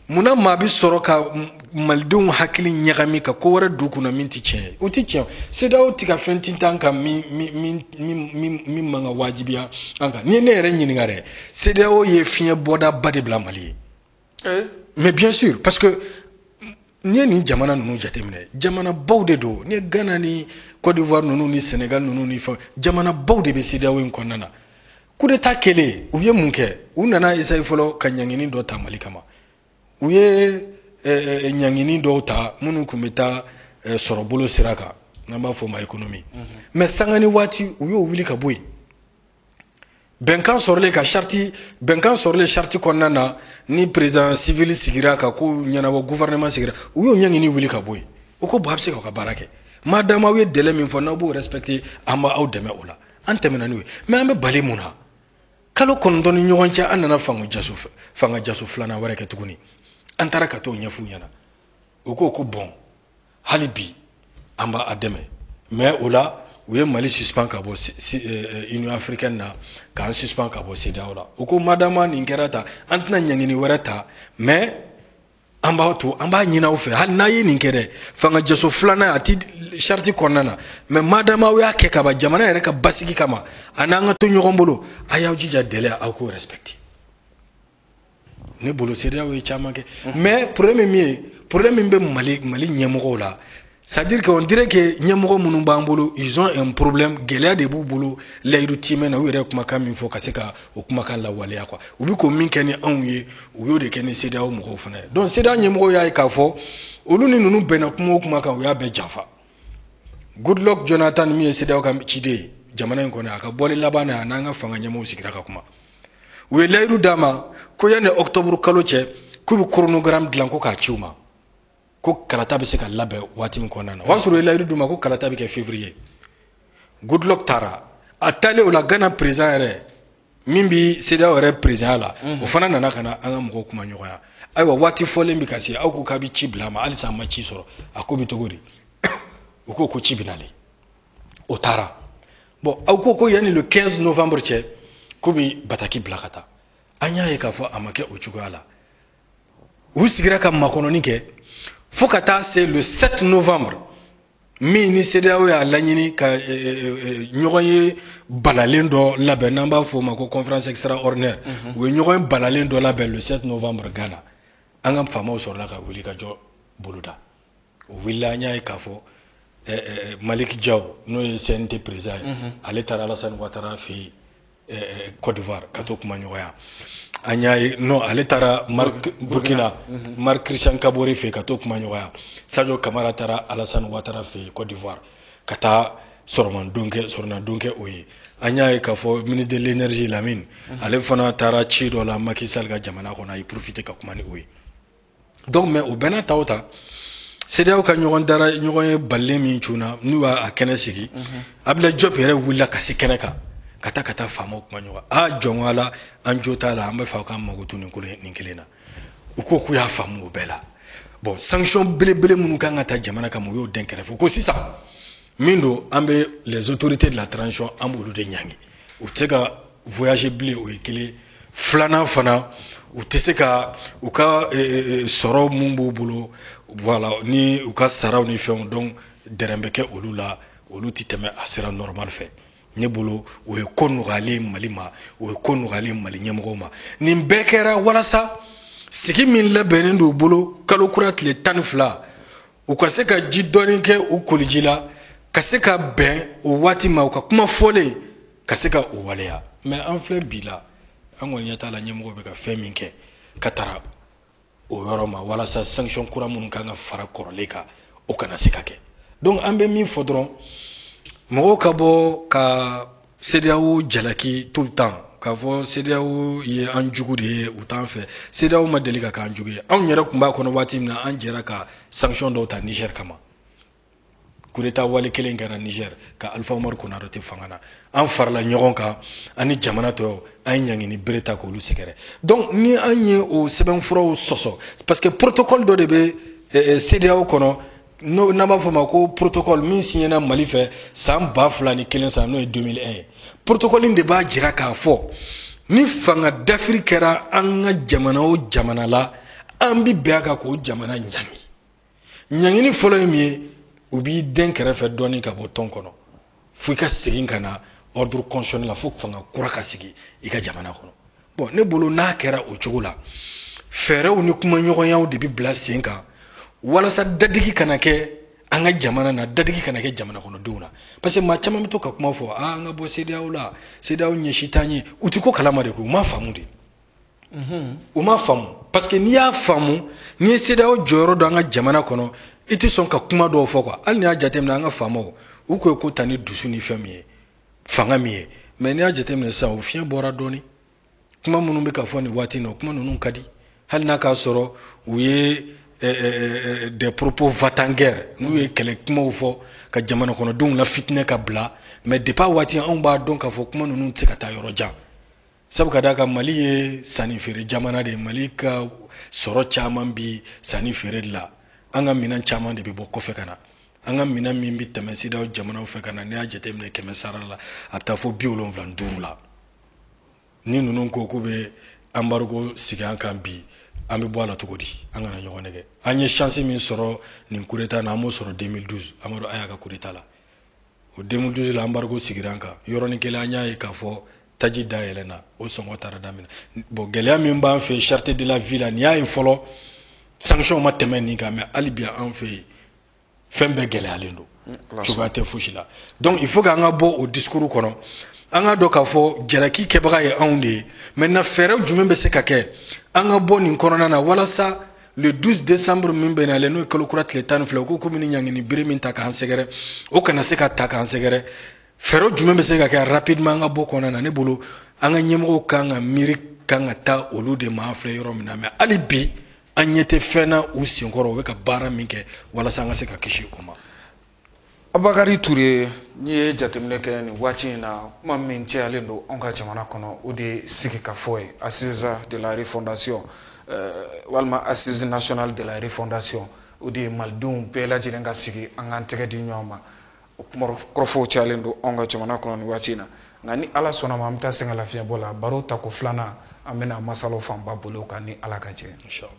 munna maa bɛ sɔrɔ ka malidenw hakili ɲagami ka ko wɛrɛ don kunna min tɛ tiɲɛ ye? O tɛ tiɲɛ. CEDEAO tɛ ka fɛn tintan kan min man ka wajibiya an kan. N'i ye ne yɛrɛ ɲininka dɛ, CEDEAO ye fiɲɛ bɔdaba de bila Mali ye. Mais bien sûr, parce que n'i ye nin jamana ninnu jateminɛ, jamanabaw de don. N'i ye Ghana ni Côte d'Ivoire ninnu ni Sénégal ninnu ni fɛn, jamanabaw de bɛ CEDEAO in kɔnɔna na. Coup d'état kɛlen, u ye mun kɛ? U nana essayer fɔlɔ ka ɲangini dɔ ta Mali kama. U ye ɲangini dɔw ta minnu tun bɛ taa sɔrɔ bolo sira kan, n'an b'a fɔ o ma économie. Mais sanga ni waati, u y'o wuli ka bɔ yen. Bɛnkan sɔrɔlen ka charte, bɛnkan sɔrɔlen charte kɔnɔna na, ni président civil sigira ka ko ɲɛnabɔ, gouvernement sigira, u y'o ɲangini wuli ka bɔ yen. U ko bon, a bɛ se k'aw ka baara kɛ madama aw ye délai min fɔ, n'aw b'o respecter, an b'aw dɛmɛ o la. An tɛmɛna n'o ye. Mais an bɛ bali mun na? Kalo 9 ni ɲɔgɔn cɛ, an nana fanga jaso, fanga jaso filanan wɛrɛ kɛ tuguni. An taara ka t'o ɲɛf'u ɲɛna, u ko ko bon, hali bi an b'a dɛmɛ. Mais o la, u ye Mali suspend ka bɔ Union africaine na, k'an suspend ka bɔ CEDEAO la. U ko madama nin kɛra tan, an tɛna ɲangini wɛrɛ ta, mais an b'a to, an b'a ɲini aw fɛ, hali n'a ye nin kɛ dɛ, fanga jaso filanan a ti charte kɔnɔna na, mais madama aw y'a kɛ ka ban, jamana yɛrɛ ka basigi kama, a n'an ka to ɲɔgɔn bolo, a y'aw jija délai aw k'o respecter. Ne bolo, CEDEAO ye caman kɛ. Mais problème ye min ye, problème min bɛ Mali ɲɛmɔgɔw la, c'est à dire que on dirait que ɲɛmɔgɔ minnu b'an bolo, ils ont un problème, gɛlɛya de b'u bolo layidu timɛ na. U yɛrɛ ye kumakan min fɔ, ka se ka o kumakan lawaleya quoi. U bɛ k'o min kɛ ni anw ye, u y'o de kɛ ni CEDEAO mɔgɔw fana ye. Donc CEDEAO ɲɛmɔgɔw y'a ye k'a fɔ olu ni ninnu bɛnna kuma o kuma kan, u y'a bɛɛ janfa. Goodluck Jonathan min ye CEDEAO ka ciden ye jamana in kɔnɔ, a ka bɔli laban na, a n'an ka fanga ɲɛmɔgɔw sigira ka kuma. U ye layidu d'a ma ko yanni octobre kalo cɛ, k'u bɛ chronogramme dilan ko k'a ci u ma, ko kalata bɛ se ka labɛn waati min kɔnɔna na. O y'a sɔrɔ u ye layidu d'u ma ko kalata bɛ kɛ février. Goodluck taara, a taalen o la, Ghana président yɛrɛ min bi CEDEAO yɛrɛ président la, o fana nana ka na an ka mɔgɔw kuma ɲɔgɔnya. Ayiwa, waati fɔlen bɛ ka se, aw ko k'a bɛ ci bila a ma, halisa an ma ci sɔrɔ, a ko bɛ cogo di? U ko ko ci bɛ nalen, o taara. Bon, aw ko ko yanni le 15 novembre cɛ, k'u bɛ bataki bila ka taa. An y'a ye k'a fɔ a ma kɛ o cogoya la. U sigira ka makɔnɔni kɛ fo ka taa se le 7 novembre min ni CEDEAO y'a laɲini ka ɲɔgɔn ye balalen dɔ labɛn, n'an b'a fɔ o ma ko conférence extraordinaire. U ye ɲɔgɔn ye balalen dɔ labɛn le 7 novembre Ghana. An ka faamaw sɔrɔla ka wuli ka jɔ boloda. O wulila, an y'a ye k'a fɔ Malick Diaw, n'o ye CNT président ye, ale taara Alassane Ouattara fɛ yen Côte d'Ivoire ka t'o kuma ɲɔgɔnya. An y'a ye, non, ale taara Burkina, Marc Christian Kabore fɛ yen ka t'o kuma ɲɔgɔnya. Sadio Kamara taara Alassane Ouattara fɛ yen Côte d'Ivoire ka taa sɔrɔmadon kɛ, sɔrɔnadon kɛ o ye. An y'a ye k'a fɔ ministre de l'Énergie Lamine, ale fana taara ci dɔ la Macky Sall ka jamana kɔnɔ, a ye profiter ka kuma ni o ye. Donc, mais o bɛɛ n'a ta o ta, CEDEAO ka ɲɔgɔn dara, ɲɔgɔn ye balilen min cunna n'u y'a kɛnɛ sigi, Abdoulaye Diop yɛrɛ wulila ka se kɛnɛ kan ka taa faamaw kuma ɲɔgɔn. A jɔn ala, an jo t'a la, an bɛ fɛ aw k'an mago to nin ko nin kelen na. U ko k'u y'a faamu o bɛɛ la. Bon, sanction belebele minnu kan ka ta jamana kama, u y'o den kɛrɛfɛ ko sisan min don, an bɛ les autorités de la transition, an b'olu de ɲangi, u tɛ se ka voyager bilen. O ye kelen. Filanan fana, u tɛ se ka u ka sɔrɔ mun b'u bolo, voilà, ni u ka saraw ni fɛnw, donc dɛrɛn bɛ kɛ olu la, olu tɛ tɛmɛ a sira normal fɛ. Ne bolo, o ye ko nɔgɔyalen Mali ma, o ye ko nɔgɔyalen Mali ɲɛmɔgɔw ma. Nin bɛɛ kɛra walasa sigi min labɛnnen don u bolo kalo kura tile 12, u ka se ka ji dɔɔni kɛ u koliji la, ka se ka bɛn o waati ma, u ka kuma fɔlen ka se ka o waleya. Mais an filɛ bi la, an kɔni ɲɛ t'a la ɲɛmɔgɔ bɛ ka fɛn min kɛ ka taara o yɔrɔ ma walasa sanction kura minnu kan ka fara kɔrɔlen kan, o kana se ka kɛ. Donc an bɛ min fɔ dɔrɔn, mɔgɔw ka bɔ ka CEDEAO jalaki tout le temps, k'a fɔ CEDEAO ye an jugu de ye, u t'an fɛ. CEDEAO ma deli ka k'an jugu ye. Anw yɛrɛ tun b'a kɔnɔ waati min na, an jɛra ka sanction dɔw ta Niger kama. Coup d'état wale kelen kɛra Niger ka Alpha Oumar Konaré to fanga na, an farala ɲɔgɔn kan, an ni jamana tɔw, an ye ɲangini bere ta k'olu sɛgɛrɛ. Donc ni an ye o sɛbɛnfuraw sɔsɔ, parce que protocole dɔ de bɛ CEDEAO kɔnɔ, n'an b'a fɔ o ma ko protocole min signé Mali fɛ san 2001 san, n'o ye 2001 ye. Protocole in de b'a jira k'a fɔ ni fanga dafiri kɛra an ka jamana o jamana la, an bi bɛn a kan k'o jamana ɲangi. Ɲangini fɔlɔ ye min ye, u b'i den kɛrɛfɛ dɔɔni ka bɔ tɔn kɔnɔ fo i ka segin ka na ordre constitutionnel la, fo fanga kura ka sigi i ka jamana kɔnɔ. Bon, ne bolo, n'a kɛra o cogo la, fɛɛrɛw ni kumaɲɔgɔnyaw de bɛ bila sen kan walasa dadigi kana kɛ an ka jamana na, dadigi kana kɛ jamana kɔnɔdenw na. Parce que maa caman bɛ to ka kuma fɔ: aa, an ka bɔ CEDEAO la, CEDEAO ɲɛsi t'an ye. U ti ko kalama de koyi, u m'a faamu de, u m'a faamu. Parce que n'i y'a faamu, n'i ye CEDEAO jɔyɔrɔ dɔn an ka jamana kɔnɔ, i tɛ sɔn ka kuma dɔw fɔ quoi. Hali n'i y'a jateminɛ, an ka faamaw, u ko ko ta ni dusu ni fɛn min ye, fanga min ye. Mais n'i y'a jateminɛ sisan, o fiɲɛ bɔra dɔɔni. Kuma minnu bɛ ka fɔ nin waati in na, o kuma ninnu ka di, hali n'a k'a sɔrɔ u ye des propos va-t-en-guerre, n'u ye kɛlɛ kumaw fɔ ka jamana kɔnɔdenw la fitinɛ ka bila. Mais depuis a waati, anw b'a dɔn k'a fɔ kuma ninnu tɛ se ka taa yɔrɔ jan, sabu ka d'a kan Mali ye sanni feere jamana de ye. Mali ka sɔrɔ caman bi sanni feere de la. An ka minɛn caman de bɛ bɔ kɔfɛ ka na. An ka minɛn min bɛ tɛmɛ CEDEAO jamanaw fɛ ka na, n'i y'a jateminɛ 100 sara la, a bɛ taa fo 75 la. Ni ninnu ko k'u bɛ embargo sigi an kan bi, an bɛ bɔ a la cogo di? An kana ɲɔgɔn nɛgɛ. An ye chance min sɔrɔ nin coup d'état na, an m'o sɔrɔ 2012 Amadu Aya ka coup d'état la. O 2012 la, embargo sigira an kan yɔrɔnin kelen, an y'a ye k'a fɔ taji dayɛlɛnna, o sɔngɔ taara daminɛ. Bon, gɛlɛya min b'an fɛ, cherté de la vie la, nin y'a ye fɔlɔ, sanction ma tɛmɛ nin kan, mais hali bi an fɛ yen, fɛn bɛɛ gɛlɛyalen don, cogoya tɛ fosi la. Donc il faut que an ka bɔ o discours kɔnɔ, an ka dɔn k'a fɔ jalaki kɛbaga ye anw de ye. Maintenant, fɛɛrɛ jumɛn bɛ se ka kɛ an ka bɔ nin kɔnɔna na, walasa le 12 décembre min bɛ nalen, n'o ye kalo kura tile 12, u ko komi ni ɲangini bere min ta k'an sɛgɛrɛ, o kana se ka ta k'an sɛgɛrɛ? Fɛɛrɛ jumɛn bɛ se ka kɛ rapidement an ka bɔ kɔnɔna na? Ne bolo, an ka ɲɛmɔgɔw kan ka miiri, kan ka taa olu de ma. An filɛ yɔrɔ min na, mais hali bi an ɲɛ tɛ fɛn na u senkɔrɔ, u bɛ ka baara min kɛ walasa an ka se ka kisi o ma. Abubakari Ture, n'i ye jateminɛ kɛ nin waati in na, kuma min cayalen don anw ka jamana kɔnɔ, o de ye sigikafɔ ye, assise de la refondation, walima assise nationale de la refondation. O de ye malidenw bɛɛ lajɛlen ka sigi, an k'an tɛgɛ di ɲɔgɔn ma. O kuma kɔrɔfɔw cayalen don anw ka jamana kɔnɔ nin waati in na. Nka ni Ala sɔnna ma, an bɛ taa sɛgɛn lafiɲɛbɔ la. Baro tako filanan, an bɛna masalaw fanba boli o kan ni Ala ka jɛ. Inchallah.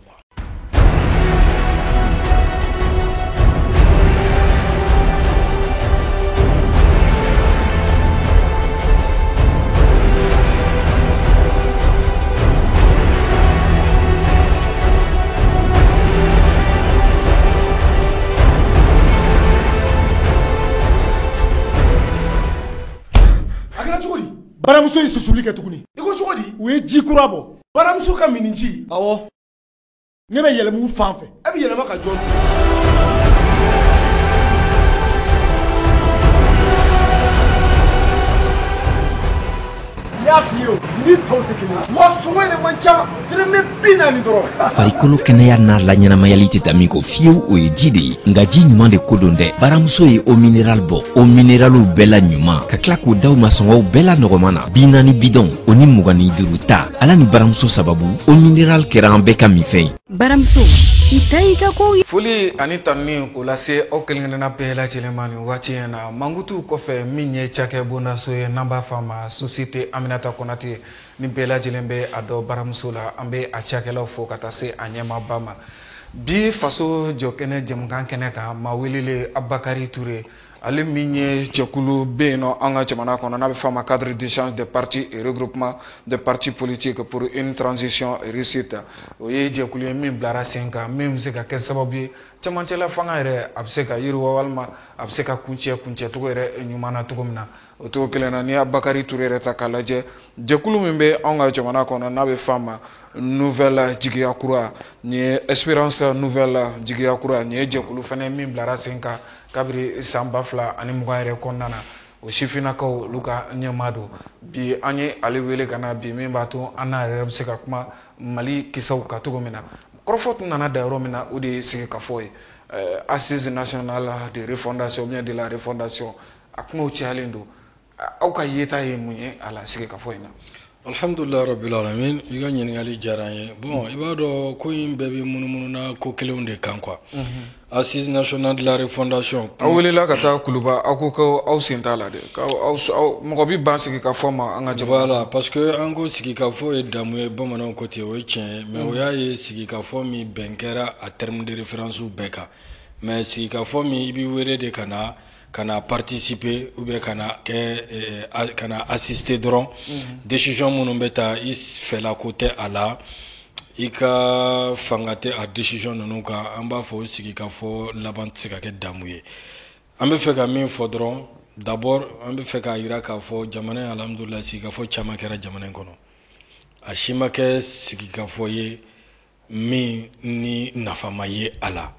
Baramuso ye susuli kɛ tuguni. I ko cogo di? U ye ji kura bɔ. Baramuso ka mini ji? Awɔ. Ne bɛ yɛlɛma u fan fɛ. E bɛ yɛlɛma ka jɔn to? N y'a f'i ye o, ni tɔw tɛ kelen ye. Wa sɔngɔ yɛrɛ man ca, dɔrɔmɛ 40 dɔrɔn. Farikolo kɛnɛya n'a laɲɛnamayali tɛ taa min kɔ fiyewu, o ye ji de ye. Nka ji ɲuman de ko don dɛ. Baramuso ye eau minérale bɔ, eau minéralew bɛɛ la ɲuman, ka tila k'o d'aw ma sɔngɔw bɛɛ la nɔgɔman na. 40 bidɔn o ni 25 ta. Ala ni baramuso sababu, eau minérale kɛra an bɛɛ ka minfɛn ye. Baramuso, i ta y'i ka kow ye. Foli ani tanuni k'o lase aw kelen kelenna bɛɛ lajɛlen ma nin waati in na. Mankutu kɔfɛ, min ye cakɛ bondaso ye, n'an b'a fɔ a ma Société Aminata Konate, ni bɛɛ lajɛlen bɛ a dɔn baramuso la, an bɛ a cakɛlaw fo ka taa se a ɲɛmaaba ma. Bi faso jɔkɛnɛ jɛmukan kɛnɛ kan, maa welelen Abubakari Ture, ale min ye jɛkulu bɛ yen nɔ an ka jamana kɔnɔ, n'a bɛ fɔ a ma cadre d'échange des partis et regroupement des partis politiques pour une transition réussite. O ye jɛkulu ye min bilara sen kan, min bɛ se ka kɛ sababu ye cɛmancɛla fanga yɛrɛ a bɛ se ka yiriwa, walima a bɛ se ka kuncɛ kuncɛcogo yɛrɛ ɲuman na cogo min na. O cogo kelen na, n'i ye Abubakari Ture yɛrɛ ta k'a lajɛ, jɛkulu min bɛ anw ka jamana kɔnɔ, n'a bɛ fɔ a ma Nouvelle Jigiya Kura, nin ye Espérance Nouvelle Jigiya Kura, nin ye jɛkulu fana min bilara sen kan kabiri san 2020 yɛrɛ kɔnɔna na. O sifinnakaw olu ka ɲɛmaa don. Bi an ye ale wele ka na bi, min b'a to an n'a yɛrɛ bɛ se ka kuma Mali kisaw kan cogo min na. Kɔrɔfɔ tun nana da yɔrɔ min na, o de ye sigikafɔ ye, assise nationale de refondation ou bien de la refondation. A kumaw cayalen don. Aw ka yeta ye mun ye a la sigikafɔ in na? Alhamdulillah rabbil alamin. I ka ɲininkali diyara n ye. Bon, i b'a dɔn ko in bɛɛ bɛ munumunu na ko kelenw de kan quoi. Assise nationale de la refondation. Aw welela ka taa Kuluba, aw ko ko aw sen t'a la dɛ. Aw mɔgɔ bɛ ban sigikafɔ ma an ka jamana. Voilà, parce que an ko sigikafɔ ye damu ye, bamananw ko ten, o ye tiɲɛ ye. Mais o y'a ye sigikafɔ min bɛn kɛra a terme de référence bɛɛ kan. Mais sigikafɔ min i bɛ wele de ka na ka na participer ou bien ka na kɛ ka na assister dɔrɔn, décision minnu bɛ ta, i fɛla ko tɛ a la, i ka fanga tɛ a décision ninnu kan, an b'a fɔ o sigikafɔ laban tɛ se ka kɛ damu ye. An bɛ fɛ ka min fɔ dɔrɔn, d'abord an bɛ fɛ k'a jira k'a fɔ jamana in, alhamdulilayi, sigikafɔ caman kɛra jamana in kɔnɔ. A si ma kɛ sigikafɔ ye min ni nafa ma ye a la.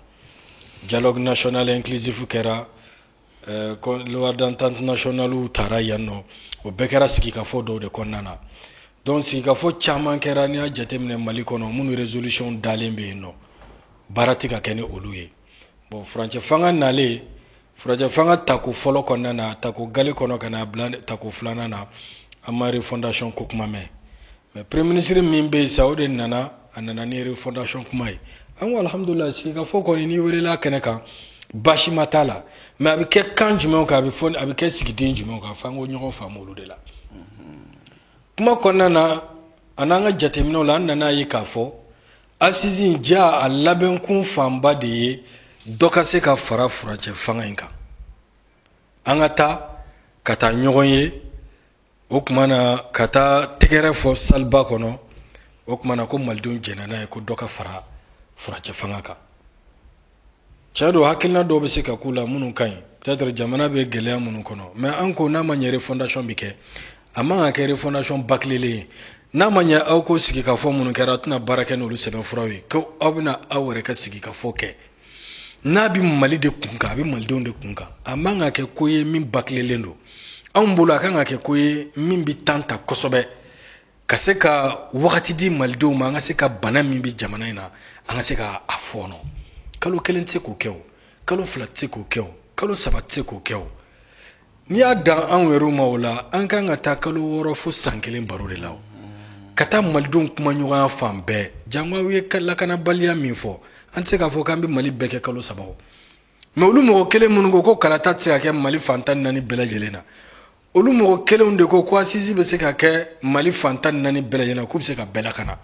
Dialogue national inclusif kɛra, loi d'entente nationale taara yan nɔ, o bɛɛ kɛra sigikafɔ dɔw de kɔnɔna na. Donc sigikafɔ caman kɛra, n'i y'a jateminɛ Mali kɔnɔ, minnu résolution dalen bɛ yen nɔ, baara tɛ ka kɛ ni olu ye. Bon, furancɛ fanga nalen, furancɛ fanga tako fɔlɔ kɔnɔna na, tako gale kɔnɔ ka na bila tako filanan na, an ma refondation ko kuma mɛn. Mais premier ministre min bɛ yen sisan, o de nana, a nana ni refondation kuma ye. An ko alhamdulilayi, sigikafɔ kɔni, n'i welela kɛnɛ kan, baasi ma t'a la. Mais a bɛ kɛ kan jumɛnw kan, a bɛ fɔ, a bɛ kɛ sigiden jumɛnw kan, f'an ko ɲɔgɔn faamu olu de la. Kuma kɔnɔna na, a n'an ka jateminɛw la, an nana ye k'a fɔ assise in ja a labɛnkun fanba de ye dɔ ka se ka fara furancɛ fanga in kan. An ka taa ka taa ɲɔgɔn ye, o tuma na ka taa tɛgɛrɛ fɔ saliba kɔnɔ, o tuma na ko malidenw jɛnna n'a ye ko dɔ ka fara furancɛ fanga kan. Tiɲɛ don, hakilina dɔw bɛ se ka k'u la minnu ka ɲi, peut-être jamana bɛ gɛlɛya minnu kɔnɔ, mais an ko n'a ma ɲɛ refondation bɛ kɛ, a man ka kɛ refondation bâclée ye. N'a ma ɲɛ aw ko sigikafɔ minnu kɛra, aw tɛna baara kɛ n'olu sɛbɛnfuraw ye, ko aw bɛna aw yɛrɛ ka sigikafɔ kɛ. N'a bɛ Mali de kun kan, a bɛ malidenw de kun kan, a man ka kɛ ko ye min bâclélen don. Anw bolo a kan ka kɛ ko ye min bɛ temps ta kosɛbɛ, ka se ka wagati di malidenw ma, an ka se ka bana min bɛ jamana in na, an ka se ka a fɔɔnɔ. Kalo kelen tɛ se k'o kɛ o, kalo 2 tɛ se k'o kɛ o. Kalo 3 tɛ se k'o kɛ o. N'i y'a dan anw yɛrɛw ma o la, an kan ka taa kalo 6 fo san 1 baro de la o. Ka taa malidenw kumaɲɔgɔnya fan bɛɛ. Jango aw ye lakanabaliya min fɔ, an tɛ se k'a fɔ k'an bɛ Mali bɛɛ kɛ kalo 3 o. Mais olu mɔgɔ kelen minnu ko ko kalata tɛ se ka kɛ Mali fan 14 bɛɛ lajɛlen na, olu mɔgɔ kelenw de ko ko assise bɛ se ka kɛ Mali fan 14 bɛɛ lajɛlen na, k'u bɛ se ka bɛɛ lakana.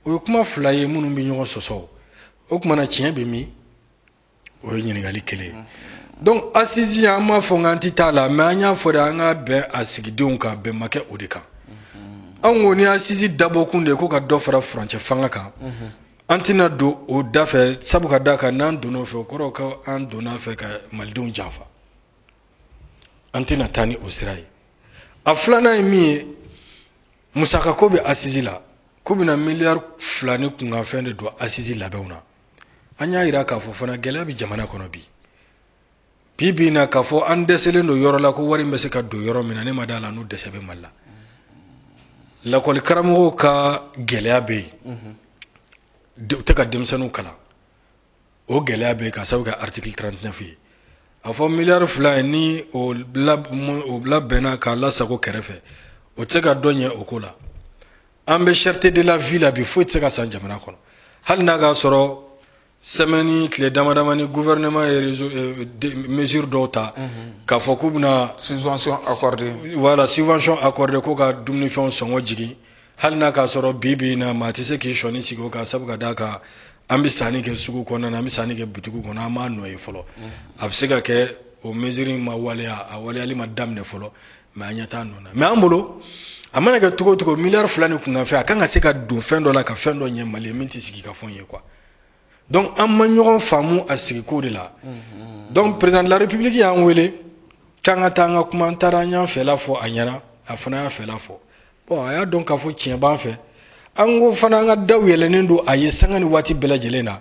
O ye kuma fila ye minnu bɛ ɲɔgɔn sɔsɔ. O tuma na tiɲɛ bɛ min? O ye ɲininkali kelen ye. Donc assise an m'a fɔ k'an tɛ taa la, mais an y'a fɔ de an ka bɛn a sigidenw kan, bɛn ma kɛ o de kan. Anw ko ni assise dabɔkun de ye ko ka dɔ fara furancɛ fanga kan, an tɛna don o da fɛ, sabu ka d'a kan n'an donna o fɛ, o kɔrɔ ko an donna a fɛ ka malidenw janfa. An tɛna taa ni o sira ye. A filanan ye min ye, musakako bɛ assise la, k'u bɛna 2 miliyari ni kunkanfɛn de don assise labɛnw na. An y'a jira k'a fɔ fana gɛlɛya bɛ jamana kɔnɔ bi. Bi bi in na k'a fɔ an dɛsɛlen don yɔrɔ la ko wari in bɛ se ka don yɔrɔ min na, ne ma d'a la n'o dɛsɛ bɛ Mali la. Lakɔli karamɔgɔw ka gɛlɛya bɛ yen, u tɛ ka denmisɛnninw kalan, o gɛlɛya bɛ yen ka sababu kɛ article 39 ye. A fɔ 2 miliyari in ni o labɛnna k'a lasago kɛrɛfɛ, o tɛ se ka dɔ ɲɛ o ko la. An bɛ cherté de la vie la bi, foyi tɛ se ka san jamana kɔnɔ. Hali n'a k'a sɔrɔ semaine tile dama damani gouvernement ye mesure dɔw ta k'a fɔ k'u bɛna subvention accordée, voilà, subvention accordée ko ka dumunifɛnw sɔngɔ jigin. Hali n'a k'a sɔrɔ bi bi in na maa tɛ se k'i sɔnni sigi o kan, sabu ka d'a kan an bɛ sanni kɛ sugu kɔnɔna na, an bɛ sanni kɛ butigiw kɔnɔ, an m'a nɔ ye fɔlɔ. A bɛ se ka kɛ o mesure in ma waleya, a waleyali ma daminɛ fɔlɔ, mais an ɲɛ t'a nɔ na. Mais an bolo a mana kɛ cogo o cogo, 2 miliyari ni kunkanfɛn a kan ka se ka don fɛn dɔ la ka fɛn dɔ ɲɛ Mali ye min tɛ sigi ka fɔ n ye quoi. Donc an ma ɲɔgɔn faamu a sigiko de la. Donc président de la République y'an wele k'an ka taa an ka kuma, an taara an y'an fɛla fɔ a ɲɛna, a fana y'a fɛla fɔ. Bon, a y'a dɔn k'a fɔ tiɲɛ b'an fɛ. An ko fana an ka daw yɛlɛnnen don a ye sanga ni waati bɛɛ lajɛlen na.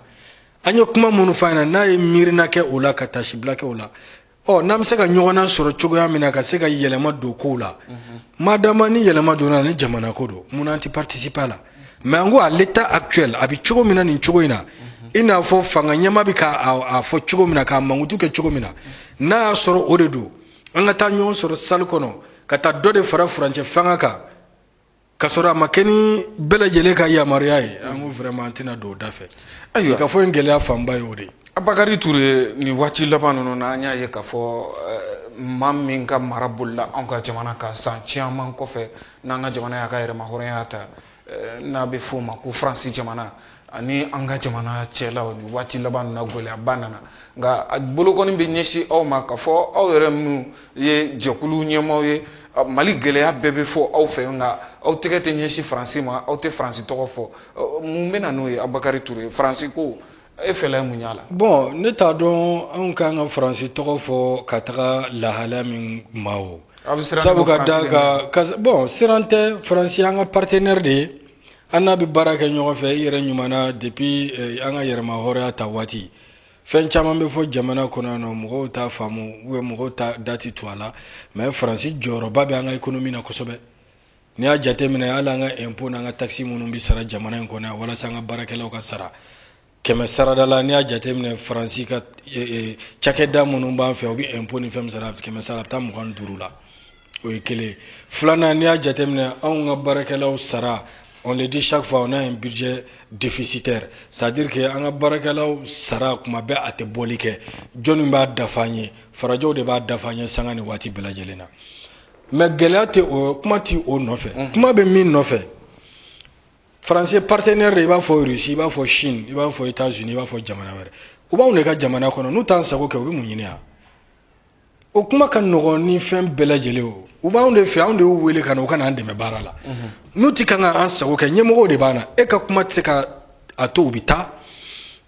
An ye kuma minnu f'a ɲɛna, n'a ye miirina kɛ o la ka tasibila kɛ o la, ɔ n'an bɛ se ka ɲɔgɔn sɔrɔ cogoya min na ka se ka yɛlɛma don kow la, madama ni yɛlɛma donna ni jamana ko don, munna an tɛ participer a la. Mais an ko à l'état actuel, a bɛ cogo min na nin cogo in na, i n'a fɔ fanga ɲɛma bɛ k'a fɔ cogo min na, k'a mankutu kɛ cogo min na, n'a y'a sɔrɔ o de don, an ka taa ɲɔgɔn sɔrɔ salle kɔnɔ ka taa dɔ de fara furancɛ fanga kan, ka sɔrɔ a ma kɛ ni bɛɛ lajɛlen ka yamaruya ye, an ko vraiment an tɛna don o da fɛ. Ayiwa, ka fɔ in gɛlɛya fanba ye o de ye. Abakari Ture, nin waati laban ninnu na, an y'a ye k'a fɔ maa min ka mara bolila anw ka jamana kan san caman kɔfɛ, n'an ka jamana y'a ka yɛrɛmahɔrɔnya ta, n'a bɛ f'o ma ko Faransi jamana, ani an ka jamana cɛlaw, nin waati laban ninnu na gɛlɛyaba nana. Nka a bolokɔni bɛ ɲɛsin aw ma k'a fɔ aw yɛrɛ minnu ye jɛkulu ɲɛmaaw ye, Mali gɛlɛya bɛɛ bɛ fɔ aw fɛ, nka aw tɛgɛ tɛ ɲɛsin Faransi ma, aw tɛ Faransi tɔgɔ fɔ. Mun bɛ na n'o ye Abakari Ture? Faransi ko e fɛla ye mun y'a la? Bon, ne t'a dɔn anw kan ka Faransi tɔgɔ fɔ ka taga lahalaya min ma o. Sabu ka d'a kan, bon, siran tɛ, Faransi an ka partenaire de ye, an n'a bɛ baara kɛ ɲɔgɔn fɛ. I yɛrɛ ɲuman na depuis an ka yɛrɛmahɔrɔnya ta waati, fɛn caman bɛ fɔ jamana kɔnɔ yan nɔ, mɔgɔw t'a faamu ou bien mɔgɔw ta da tɛ to a la, mais Faransi jɔyɔrɔba bɛ an ka économie na kosɛbɛ. N'i y'a jateminɛ, hali an ka impôt n'an ka taxe minnu bɛ sara jamana in kɔnɔ yan walasa an ka baarakɛlaw ka sara, 100 sarada la, n'i y'a jateminɛ Faransi ka cakɛda minnu b'an fɛ, u bɛ impôt ni fɛn min sara, 100 sara a bɛ taa 25 la. O ye kelen ye. Filanan, n'i y'a jateminɛ anw ka baarakɛlaw sara, on le dit chaque fois, on a un budget déficitaire, c'est-à-dire que an ka baarakɛlaw sara kuma bɛɛ a tɛ bɔli kɛ. Jɔnni b'a dafa an ye? Farajɛw de b'a dafa an ye sanga ni waati bɛɛ lajɛlen na. Mais gɛlɛya tɛ o, kuma tɛ o nɔfɛ. Kuma bɛ min nɔfɛ, Faransi partenaire de, i b'a fɔ Russie, i b'a fɔ Chine, i b'a fɔ États-Unis, i b'a fɔ jamana wɛrɛ. U b'anw de ka jamana kɔnɔ, n'u t'an sago kɛ, u bɛ mun ɲini yan? O kuma ka nɔgɔn ni fɛn bɛɛ lajɛlen o. U b'anw de fɛ, anw de y'u wele ka na u ka n'an dɛmɛ baara la. N'u ti kan ka an sago kɛ, ɲɛmɔgɔw de b'an na. E ka kuma tɛ se ka a to u bɛ taa,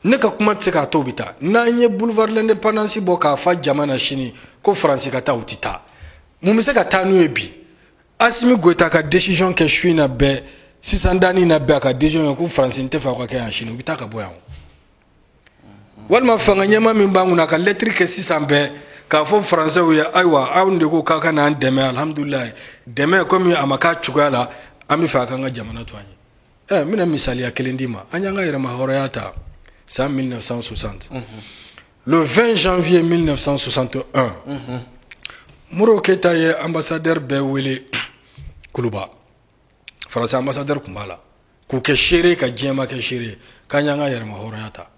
ne ka kuma tɛ se k'a to u bɛ taa. N'an ye boulevard l'indépendance bɔ k'a fa jama na sini ko Faransi ka taa, u ti taa. Mun bɛ se ka taa n'u ye bi? Assimi Goïta ka décision kɛ su in na bɛɛ, sisan danni na bɛɛ, a ka décision kɛ ko Faransi tɛ fɛ aw ka kɛ yan sini, u bɛ taa ka bɔ yan. Walima fanga ɲɛmaa min b'an kunna, a ka lettre kɛ sisan bɛɛ k'a fɔ Faransɛw ye, ayiwa anw de ko k'a ka n'an dɛmɛ, alihamudulilayi dɛmɛ komi a ma k'a cogoya la, an bɛ fɛ a k'an ka jamana to an ye. N bɛna misaliya kelen d'i ma. An y'an ka yɛrɛmahɔrɔnya ta san 1960. Le 20 janvier 1961, Modibo Keïta ye ambassadeur bɛɛ wele Kuluba. Faransi ambassadeur tun b'a la k'u kɛ seere, ka diɲɛ kɛ seere k'an y'an ka yɛrɛma hɔrɔnya ta.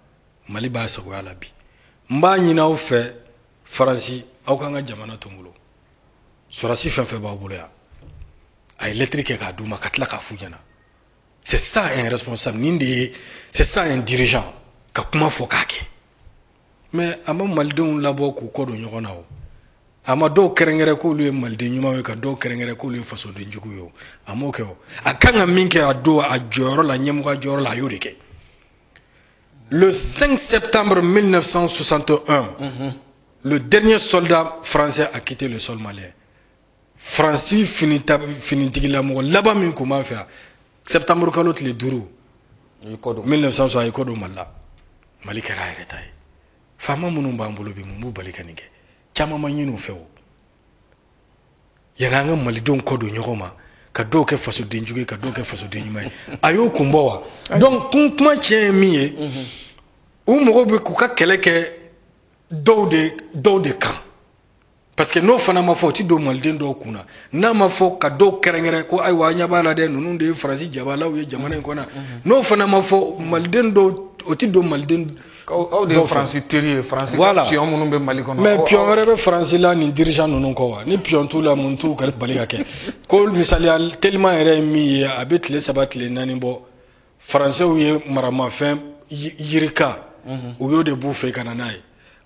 Mali b'a sagoya la bi. N b'a ɲini aw fɛ, Faransi, aw k'an ka jamana to n bolo. Sɔrɔdasi fɛn fɛn b'aw bolo yan, a ye lettre kɛ k'a d'u ma ka tila k'a f'u ɲɛna. C'est ça un responsable, nin de ye, c'est ça un dirigeant, ka kuma fɔ k'a kɛ. Mais a ma malidenw labɔ k'u kɔ don ɲɔgɔn na. O a ma dɔw kɛrɛnkɛrɛn k'olu ye maliden ɲumanw ye, ka dɔw kɛrɛnkɛrɛn k'olu ye fasoden jugu ye. O a m'o kɛ. O a kan ka min kɛ a don a jɔyɔrɔ la, ɲɛmɔgɔ jɔyɔrɔ la, a y'o de kɛ. Le 5 septembre 1961, le dernier soldat français a quitté le sol malien. Faransi finitigilamɔgɔ laban min tun b'an fɛ yan, septembre kalo tile 5 1960, a ye kɔ don Mali la. Mali kɛra a yɛrɛ ta ye. Faama minnu b'an bolo bi, mun b'u bali ka nin kɛ? Caman ma ɲini u fɛ. O yanni an ka malidenw kɔ don ɲɔgɔn ma, ka dɔw kɛ fasoden jugu ye, ka dɔw kɛ fasoden ɲuman ye, a y'o kun bɔ wa? Donc kuma tiɲɛ ye min ye, u mago bɛ k'u ka kɛlɛ kɛ dɔw de kan, parce que n'o fana ma fɔ, o ti don maliden dɔw kun na. N'a ma fɔ ka dɔw kɛrɛnkɛrɛn ko ayiwa, an ɲɛ b'a la dɛ, ninnu de ye Faransi jabalaw ye jamana in kɔnɔ, n'o fana ma fɔ maliden dɔw, o ti don maliden. Aw de ye Faransi teri ye, Faransi ka pion minnu bɛ Mali kɔnɔ. Mais pion wɛrɛ bɛ Faransi la nin dirigeant ninnu kɔ wa? Ni pion t'u la, mun t'u bali ka kɛ? Ko misaliya teliman yɛrɛ ye min ye, a bɛ tile 3 tile 4 bɔ, Faransɛw ye maramafɛn yirika, u y'o de b'u fɛ ka na n'a ye.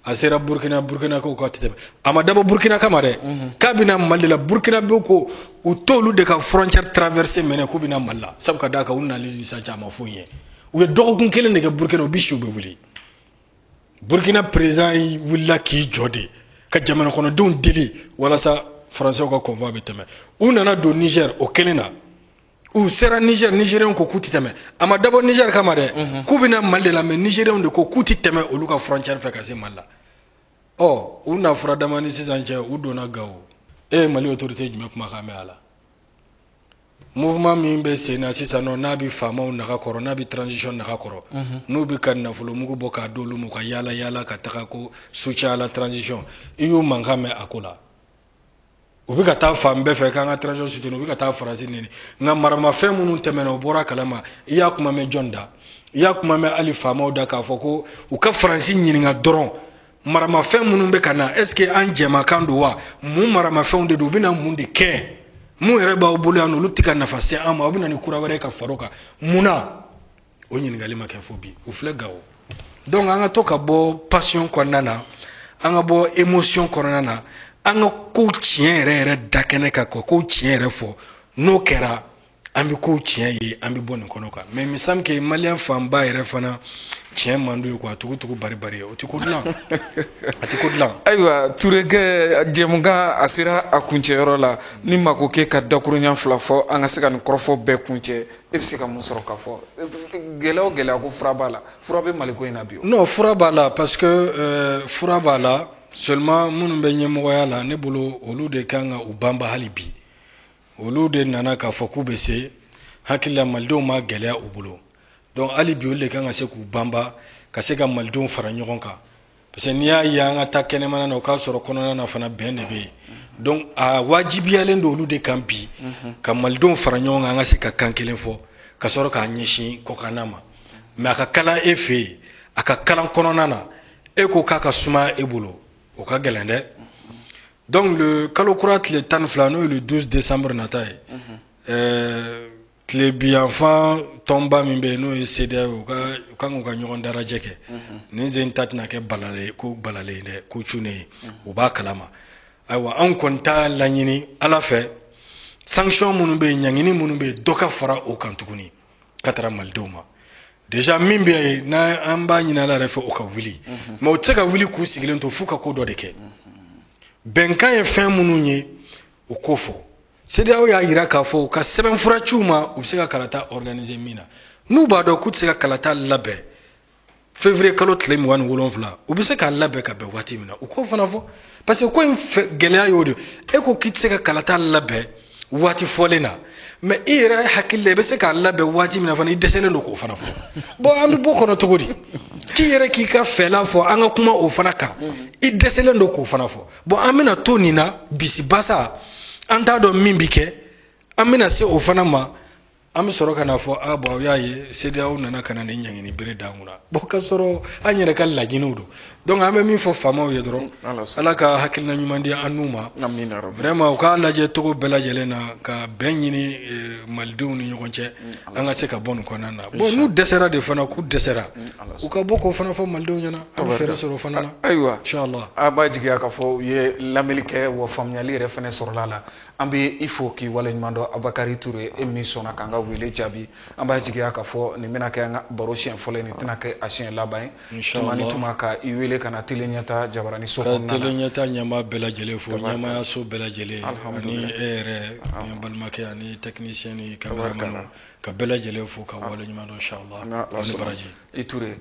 A sera Burukina, Burukinakaw ka tɛ tɛmɛ. A ma dabɔ Burukina kama dɛ, k'a bɛna Mali la. Burukina bɛ ko u t'olu de ka frontière traversée minɛ k'u bɛna Mali la, sabu ka d'a kan u nali ni sisan cɛ, a ma foyi ɲɛ. U ye dɔgɔkun kelen de kɛ Burukina, u bɛ si, u bɛ wuli. Burukina président wulila k'i jɔ de ka jamana kɔnɔdenw deli walasa Faransɛw ka convoi bɛ tɛmɛ. U nana don Niger, o kelen na. U sera Niger, Nigériens ko k'u tɛ tɛmɛ. A ma dabɔ Niger kama dɛ, k'u bɛna Mali de la, mais Nigériens de ko k'u tɛ tɛmɛ olu ka frontière fɛ ka se Mali la. Ɔ u na fura dama ni sisan cɛ, u donna Gawo. E ye Mali autorité jumɛn kumakan mɛn a la? Mouvement min bɛ sen na sisan nɔ, n'a bɛ faamaw naga kɔrɔ, n'a bɛ transition naga kɔrɔ, n'u bɛ ka nafolo mugu bɔ k'a d'olu ma ka yaala yaala ka taga ko soutien à la transition, i y'u mankan mɛn a ko la? U bɛ ka taa fan bɛɛ fɛ k'an ka transition soutenir, u bɛ ka taa Faransi neni. Nka maramafɛn minnu tɛmɛna, o bɔra kalama, i y'a kuma mɛn jɔn da? I y'a kuma mɛn hali faamaw da k'a fɔ ko u ka Faransi ɲininka dɔrɔn, maramafɛn minnu bɛ ka na, est ce que an jɛmakan don wa? Mun maramafɛnw de don? U bɛna mun de kɛ? Mun yɛrɛ b'aw bolo yan, olu tɛ ka nafa se an ma, aw bɛ na ni kura wɛrɛ ye ka far'o kan, mun na? O ɲininkali ma kɛ fo bi. U filɛ Gawo. Donc an ka to ka bɔ passion kɔnɔna na, an ka bɔ émotion kɔnɔna na, an ka kow tiɲɛ yɛrɛ yɛrɛ da kɛnɛ kan, ka kow tiɲɛ yɛrɛ fɔ. N'o kɛra, an bɛ kow tiɲɛ ye, an bɛ bɔ nin kɔnɔ quoi. Mais il me semble que malien fanba yɛrɛ fana, tiɲɛ man d'u ye quoi. Tugu tugu bari bari, o ti ko dilan, a ti ko dilan. Ayiwa Turekɛ, jɛmukan a sera a kuncɛyɔrɔ la. Ni mako k'e ka dakuruɲa 2 fɔ, an ka se ka nin kɔrɔfɔ bɛɛ kuncɛ, e bɛ se ka mun sɔrɔ ka fɔ? Gɛlɛya o gɛlɛya, ko fura b'a la, fura bɛ Maliko in na bi o? Non, fura b'a la, parce que fura b'a la. Seulement minnu bɛ ɲɛmɔgɔya la, ne bolo, olu de kan ka u banba hali bi. Olu de nana k'a fɔ k'u bɛ se hakili la, malidenw ma gɛlɛya u bolo. Donc hali bi, olu de kan ka se k'u banba ka se ka malidenw fara ɲɔgɔn kan, parce que n'i y'a ye an ka taa kɛnɛmana na, o k'a sɔrɔ kɔnɔna na fana bɛn de bɛ yen. Donc a wajibiyalen don olu de kan bi ka malidenw fara ɲɔgɔn kan, an ka se ka kan kelen fɔ ka sɔrɔ k'a ɲɛsin kɔkanna ma. Mais a ka kalan e fɛ yen, a ka kalan kɔnɔna na, e ko k'a ka sumaya e bolo, o ka gɛlɛn dɛ. Donc le kalo kura tile 12, n'o ye le 12 décembre nata ye, tile biyanfan tɔnba min bɛ yen, n'o ye CEDEAO ye, u kan k'u ka ɲɔgɔn darajɛ kɛ. Nin sen ta tɛna kɛ balalen ko balalen ye dɛ, ko cunnen ye, u b'a kalama. Ayiwa, anw kɔni t'a laɲini Ala fɛ, sanction minnu bɛ yen, ɲangini minnu bɛ yen, dɔ ka fara o kan tuguni ka taara malidenw ma. Déjà min bɛ yen n'an b'a ɲini Ala yɛrɛ fɛ, o ka wuli. Mais o tɛ se ka wuli k'u sigilen to f'u ka ko dɔ de kɛ. Bɛnkan ye fɛn minnu ye, o ko fɔ. CEDEAO y'a jira k'a fɔ u ka sɛbɛnfura ci u ma, u bɛ se ka kalata organiser min na. N'u b'a dɔn k'u tɛ se ka kalata labɛn février kalo tile 27, u bɛ se k'a labɛn ka bɛn waati min na, u k'o fana fɔ, parce que ko in gɛlɛya y'o de. E ko k'i tɛ se ka kalata labɛn waati fɔlen na, mais i yɛrɛ hakili la, i bɛ se k'a labɛn waati min na fana, i dɛsɛlen don k'o fana fɔ. Bon, an bɛ bɔ kɔnɔ cogo di? K'i yɛrɛ k'i ka fɛla fɔ, an ka kuma o fana kan, i dɛsɛlen don k'o fana fɔ. Bon, an bɛna to nin na bisibasa, an t'a dɔn min bi kɛ. An bɛna se o fana ma, an bɛ sɔrɔ ka n'a fɔ a bon, aw y'a ye, CEDEAO nana ka na nin ɲangini bere d'an kunna. Bon, k'a sɔrɔ an yɛrɛ ka laɲiniw don. Donc an bɛ min fɔ faamaw ye dɔrɔn, Ala ka hakilina ɲuman di an n'u ma. Vraiment, u k'a lajɛ cogo bɛɛ lajɛlen na ka bɛn ɲini malidenw ni ɲɔgɔn cɛ, an ka se ka bɔ nin kɔnɔna na. Bon, n'u dɛsɛra de fana, k'u dɛsɛra, u ka bɔ k'o fana fɔ malidenw ɲɛna, an bɛ fɛɛrɛ sɔrɔ o fana na. Ayiwa, inshallah. A b'a jigiya k'a fɔ u ye lamɛnni kɛ, wa faamuyali yɛrɛ fana sɔrɔla a la. An bɛ i fo k'i waleɲuman dɔn, Abakari Ture, e min sɔnna k'an ka wele jaabi. An b'a jigiya k'a fɔ nin bɛna kɛ an ka baro siɲɛ fɔlɔ ye, nin tɛna kɛ a siɲɛ laban ye. Tuma ni tuma ka i wele ka na Télé Ɲɛta jabarani so kɔnɔna na. Ka Télé Ɲɛta ɲɛmaa bɛɛ lajɛlen fo, ɲɛmaayaso bɛɛ lajɛlen, ani e yɛrɛ ani balimakɛ ani technicien ni cameraman, ka bɛɛ lajɛlen fo ka waleɲuman dɔn, inshallah. Ani baraji. I Ture,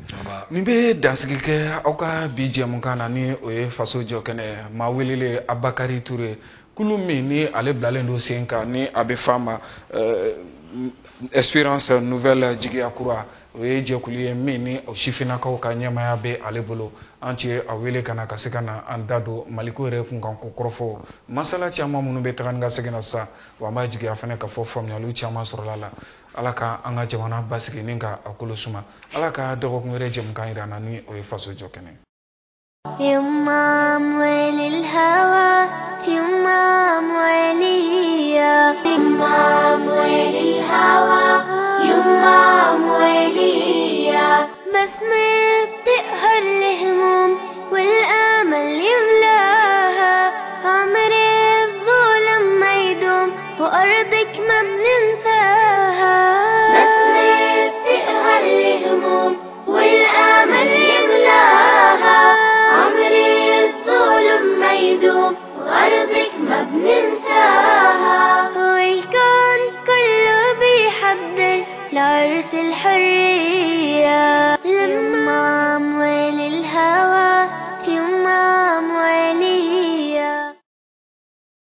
nin bɛ dansigi kɛ aw ka bi jɛmukan na, ni o ye faso jɔ kɛnɛ. Maa welelen Abakari Ture, kulu min ni ale bilalen don sen kan, ni a bɛ f'a ma Espérance Nouvelle, jigiya kura, o ye jɛkulu ye min ni o sifinnakaw ka ɲɛmaaya bɛ ale bolo. An cɛ a wele ka na ka se ka na an da don maliko yɛrɛ kunkanko kɔrɔfɔ masala caman minnu bɛ taga ni ka segin na sisan. Wa an b'a jigiya fana k'a fɔ faamuyaliw caman sɔrɔla la. Ala ka an ka jamana basigi ni ka a kolo suma. Ala ka dɔgɔkun wɛrɛ jɛmukan yira an na, ni o ye faso jɔ kɛnɛ. يما أموال الهوى، يما أموالية، يما أموال الهوى، يما أموالية. بسمة بتقهر الهموم والآمل يملاها، عمر الظلم ما يدوم وأرضك ما بننساها. بسمة بتقهر الهموم والآمل يملاها، عمري الظلم ما يدوم وأرضك ما بننساها. والكون كله بيحضر لعرس الحرية.